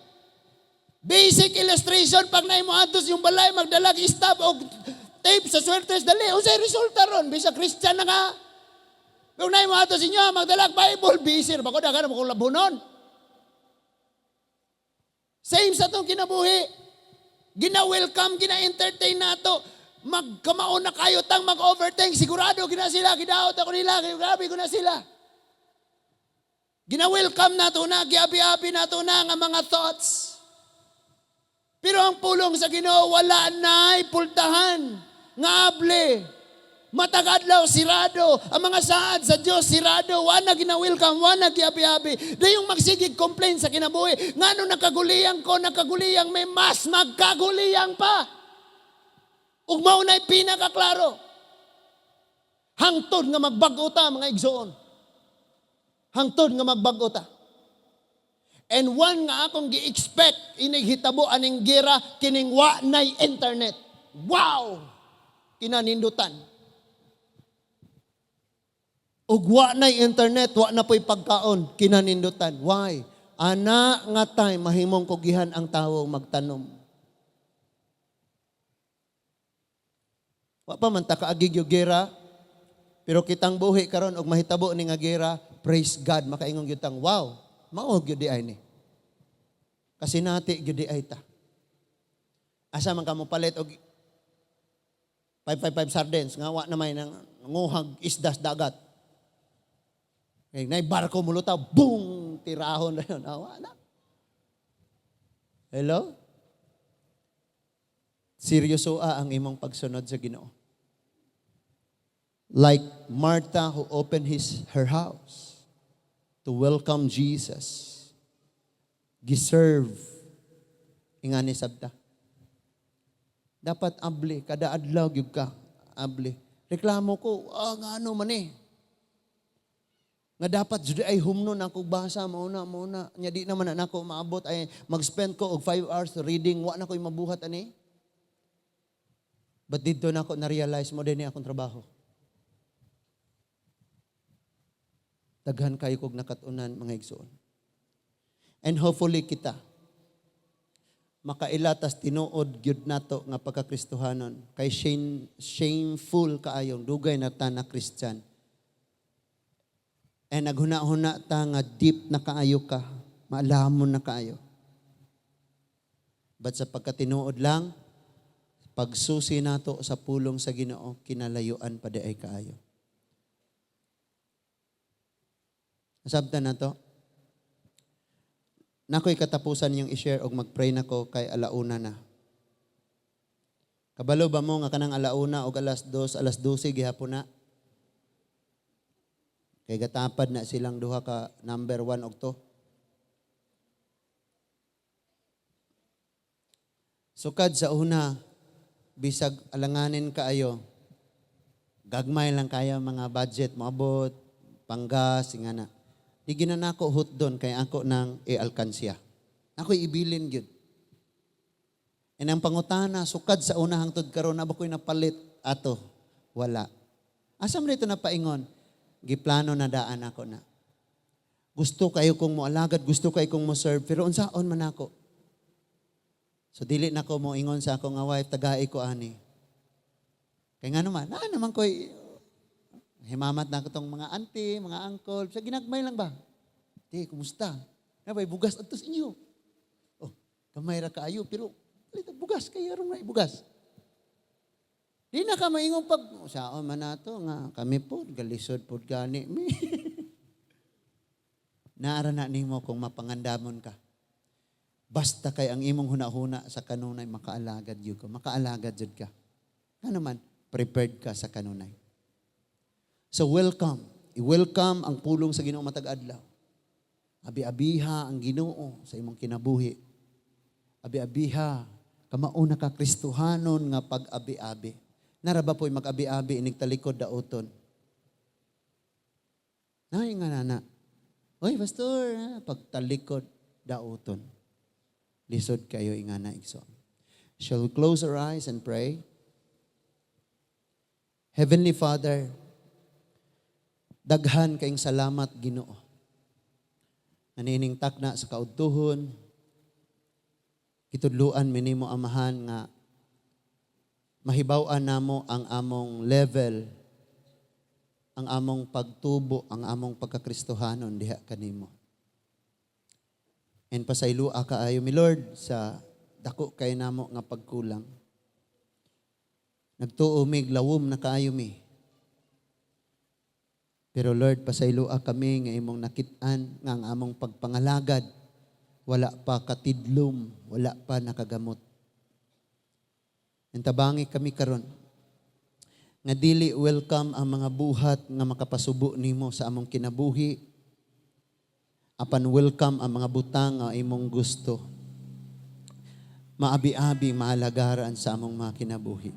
Basic illustration, pag naimo atos yung balay, magdalag stab og tape sa swertes, dali. Unsay resulta ron? Bisa Christian na nga. Kung naimo atos inyo, magdalag Bible, busy. Bako dagan mo kung labunon. Same sa atong kinabuhi. Gina-welcome, gina-entertain nato. Magkamao na kayo tang mag-overthink. Sigurado gina sila, gidaot ako nila, grabe ko na sila. Gina-welcome nato na, giabi-abi nato na nga mga thoughts. Pero ang pulong sa Ginoo, wala na'y pultahan. Nga able. Matag adlaw, sirado. Ang mga saad sa Diyos, sirado. Wala gina-welcome, wala giabi-abi. Dayong magsigig complain sa kinabuhi. Ngano nakaguliyang ko, nakaguliyang may mas magkaguliyang pa. Ug mao na'y pinakaklaro. Hangtod nga magbag-o ta, mga igsoon. Hangtod nga magbag-o ta. And one nga akong gi-expect inig hitabo aning gira kining wa nay internet. Wow! Kinanindutan. Ug wa nay internet, wa na po'y pagkaon, kinanindutan. Why? Ana nga time mahimong kugihan ang tawo magtanom. Wa pa man ta kaagig yung gera. Pero kitang buhi karon og mahitabo ni nga gera, praise God, makaingon gyud tang, "Wow, mao gyud di ay ni." Kasi nati gyud di ay ta. Asa man ka mo palit og 555 sardines nga wa na may nang nguhag isda sa dagat? Kay nay barko mulutaw, boom, tirahon na yun. Awa na. Hello? Seryoso ang imong pagsunod sa Ginoo. Like Martha, who opened her house to welcome Jesus. Giserve. Ingani sabta. Dapat abli, kada adlaw gyud ka abli. Reklamo ko, ngano man eh. Nga dapat jud ay humno na akong basa mauna mauna. Nya di naman na nako maabot ay mag-spend ko og 5 hours reading, wa na ko'y mabuhat ani. But didto na ako na-realize mo din akong trabaho. Daghan kayo kog nakatunan, mga igsoon. And hopefully kita makaila tas tinuod gyud nato nga pagkakristohanon kay shameful kaayong dugay na ta na Christian. And naghuna-huna ta nga deep na kaayo ka, maalamon na kaayo. But sa pagkatinuod lang, pagsusi nato sa pulong sa Ginoo, kinalayuan pa di ay kaayo. Nasabtan na to? Nako'y katapusan yung i-share og mag-pray nako kay alauna na. Kabalo ba mo nga kanang alauna og 2:00, 12:00 gihapon na? Kay gatapad na silang duha ka number 1 og 2. Sukad sa una, bisag alanganin kaayo, gagmay lang kaya mga budget moabot, panggas, ingana. Di ginanako hutdon kay ako nang i-alkansya. Ako'y ibilin gyud. And ang pangutana, sukad sa una hangtod karon, na ba ko'y napalit ato? Wala. Asa man ito napaingon? Giplano na daan ako na. Gusto kayo kong moalagad, gusto kayo kong mo-serve, pero unsaon man ako? So dili na ko moingon sa akong nga wife, tagai ko ani. Kaya nga naman, naa naman ko'y himamat na ko tong mga auntie, mga uncle, sa ginagmay lang ba? Di, kumusta? Nabay, bugas adto sa inyo. Oh, gamay ra kaayo, pero palit og bugas, kay aron na ibugas. Di na ka maingon pag, saon man nato nga, kami po, galisod po gani mi. Naara na nimo kung mapangandamon ka. Basta kay ang imong hunahuna sa kanunay, makaalagad yun ka. Makaalagad jud ka. Nga naman, prepared ka sa kanunay. So welcome. I-welcome ang pulong sa Ginoo matag adlaw. Abi-abiha ang Ginoo sa imong kinabuhi. Abi-abiha, kamauna ka Kristohanon nga pag-abi-abi. Nara ba po'y mag-abi-abi inig talikod dauton? Nay nga nana. Oy, pastor, ha? Pagtalikod dauton. Lisod kayo ingana igsoon. Shall we close our eyes and pray? Heavenly Father, daghan kayong salamat, Ginoo. Nanining takna sa kaudtuhon, gitudluan mi nimo, Amahan, nga mahibaw-an namo ang among level, ang among pagtubo, ang among pagkakristohanon diha kanimo. And pasaylua kaayo mi, Lord, sa dako kay namo nga pagkulang. Nagtuo mig lawom na kaayo mi. Pero Lord, pasaylua kami nga imong nakit-an nga ang among pagpangalagad wala pa katidlom, wala pa nakagamot. Tabangi kami karon nga dili welcome ang mga buhat nga makapasubo nimo sa among kinabuhi, apan welcome ang mga butang nga imong gusto maabi-abi, maalagaran sa among mga kinabuhi.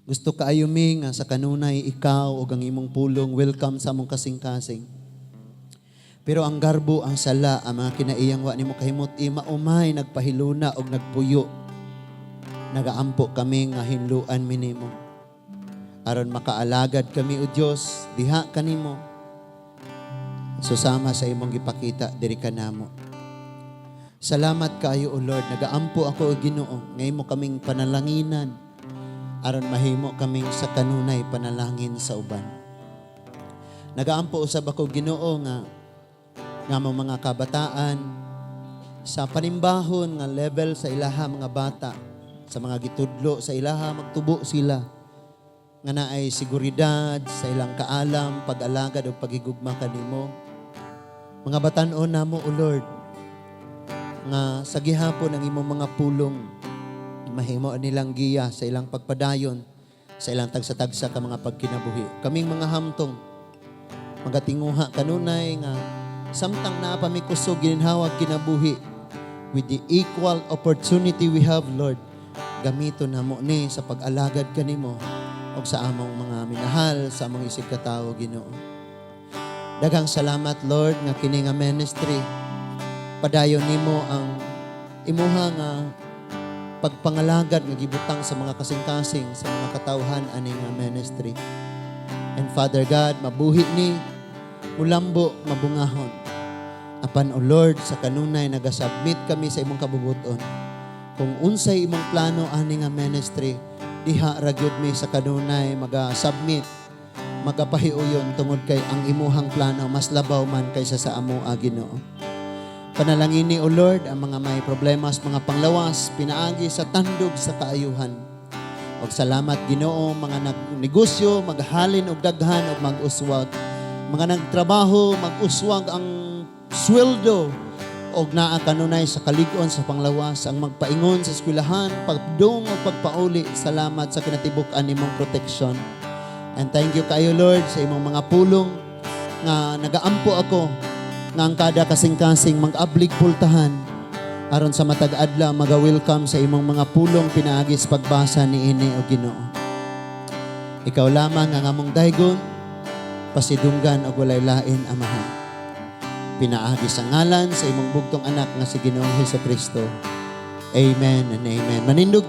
Gusto kaayo mi nga sa kanunay ikaw ug ang imong pulong welcome sa among kasing-kasing. Pero ang garbo, ang sala, ang mga kinaiyang wa nimo kahimot, maumay nagpahiluna og nagpuyo. Nagaampo kami nga hinluan mi nimo. Aron makaalagad kami, o Dios, diha kanimo. Susama sa imong gipakita diri kanamo. Salamat kaayo, O Lord. Nagaampo ako, o Ginoo, nga imo kaming panalanginan. Aron mahimo kaming sa kanunay panalangin sa uban. Nagaampo usab ako, Ginoo, nga nga mga kabataan sa panimbahon nga level sa ilaha mga bata, sa mga gitudlo sa ilaha, magtubo sila nga naay seguridad sa ilang kaalam, pag-alagad o pagigugma kanimo. Mga batan-on namo, O Lord, nga sa gihapon ang imong mga pulong mahimo nilang giya sa ilang pagpadayon sa ilang tagsa-tagsa ka mga pagkinabuhi. Kaming mga hamtong magatinguha kanunay nga samtang naa pa mi kusog, gininhawag kinabuhi, with the equal opportunity we have, Lord, gamiton namo ni sa pag-alagad kanimo og sa among mga minahal, sa among isig katawo, Ginoo. Daghang salamat, Lord, nga kini nga ministry padayon nimo ang imuha nga pagpangalagad nga gibutang sa mga kasing-kasing sa mga katawhan ani nga ministry. And Father God, mabuhi ni mulambo, mabungahon. Apan, O Lord, sa kanunay nagasubmit kami sa imong kabubuton. Kung unsay imong plano ani nga ministry, diha ra gyud mi sa kanunay maga-submit, magapahiuyon, tungod kay ang imuhang plano mas labaw man kaysa sa amo, Ginoo. Panalangini, O Lord, ang mga may problema sa mga panglawas, pinaagi sa tandog sa kaayuhan. Og salamat, Ginoo, mga nagnegosyo, maghalin og daghan og mag-uswag. Mga nagtrabaho, mag-uswag ang sweldo og naa kanunay sa kalig-on sa panglawas, ang magpaingon sa eskwelahan, pagdung o pagpauli. Salamat sa kinatibuk-an nimong protection. And thank you kayo, Lord, sa imong mga pulong nga nagaampo ako nga ang kada kasing-kasing mag-ablig pultahan aron sa matag adlaw maga-welcome sa imong mga pulong pinaagi sa pagbasa niini, o Ginoo. Ikaw lamang ang among daygon, pasidunggan og walay lain, Amahan. Pinaagi sa ngalan sa imong bugtong anak nga si Ginoong Hesus Kristo. Amen and amen. Manindog.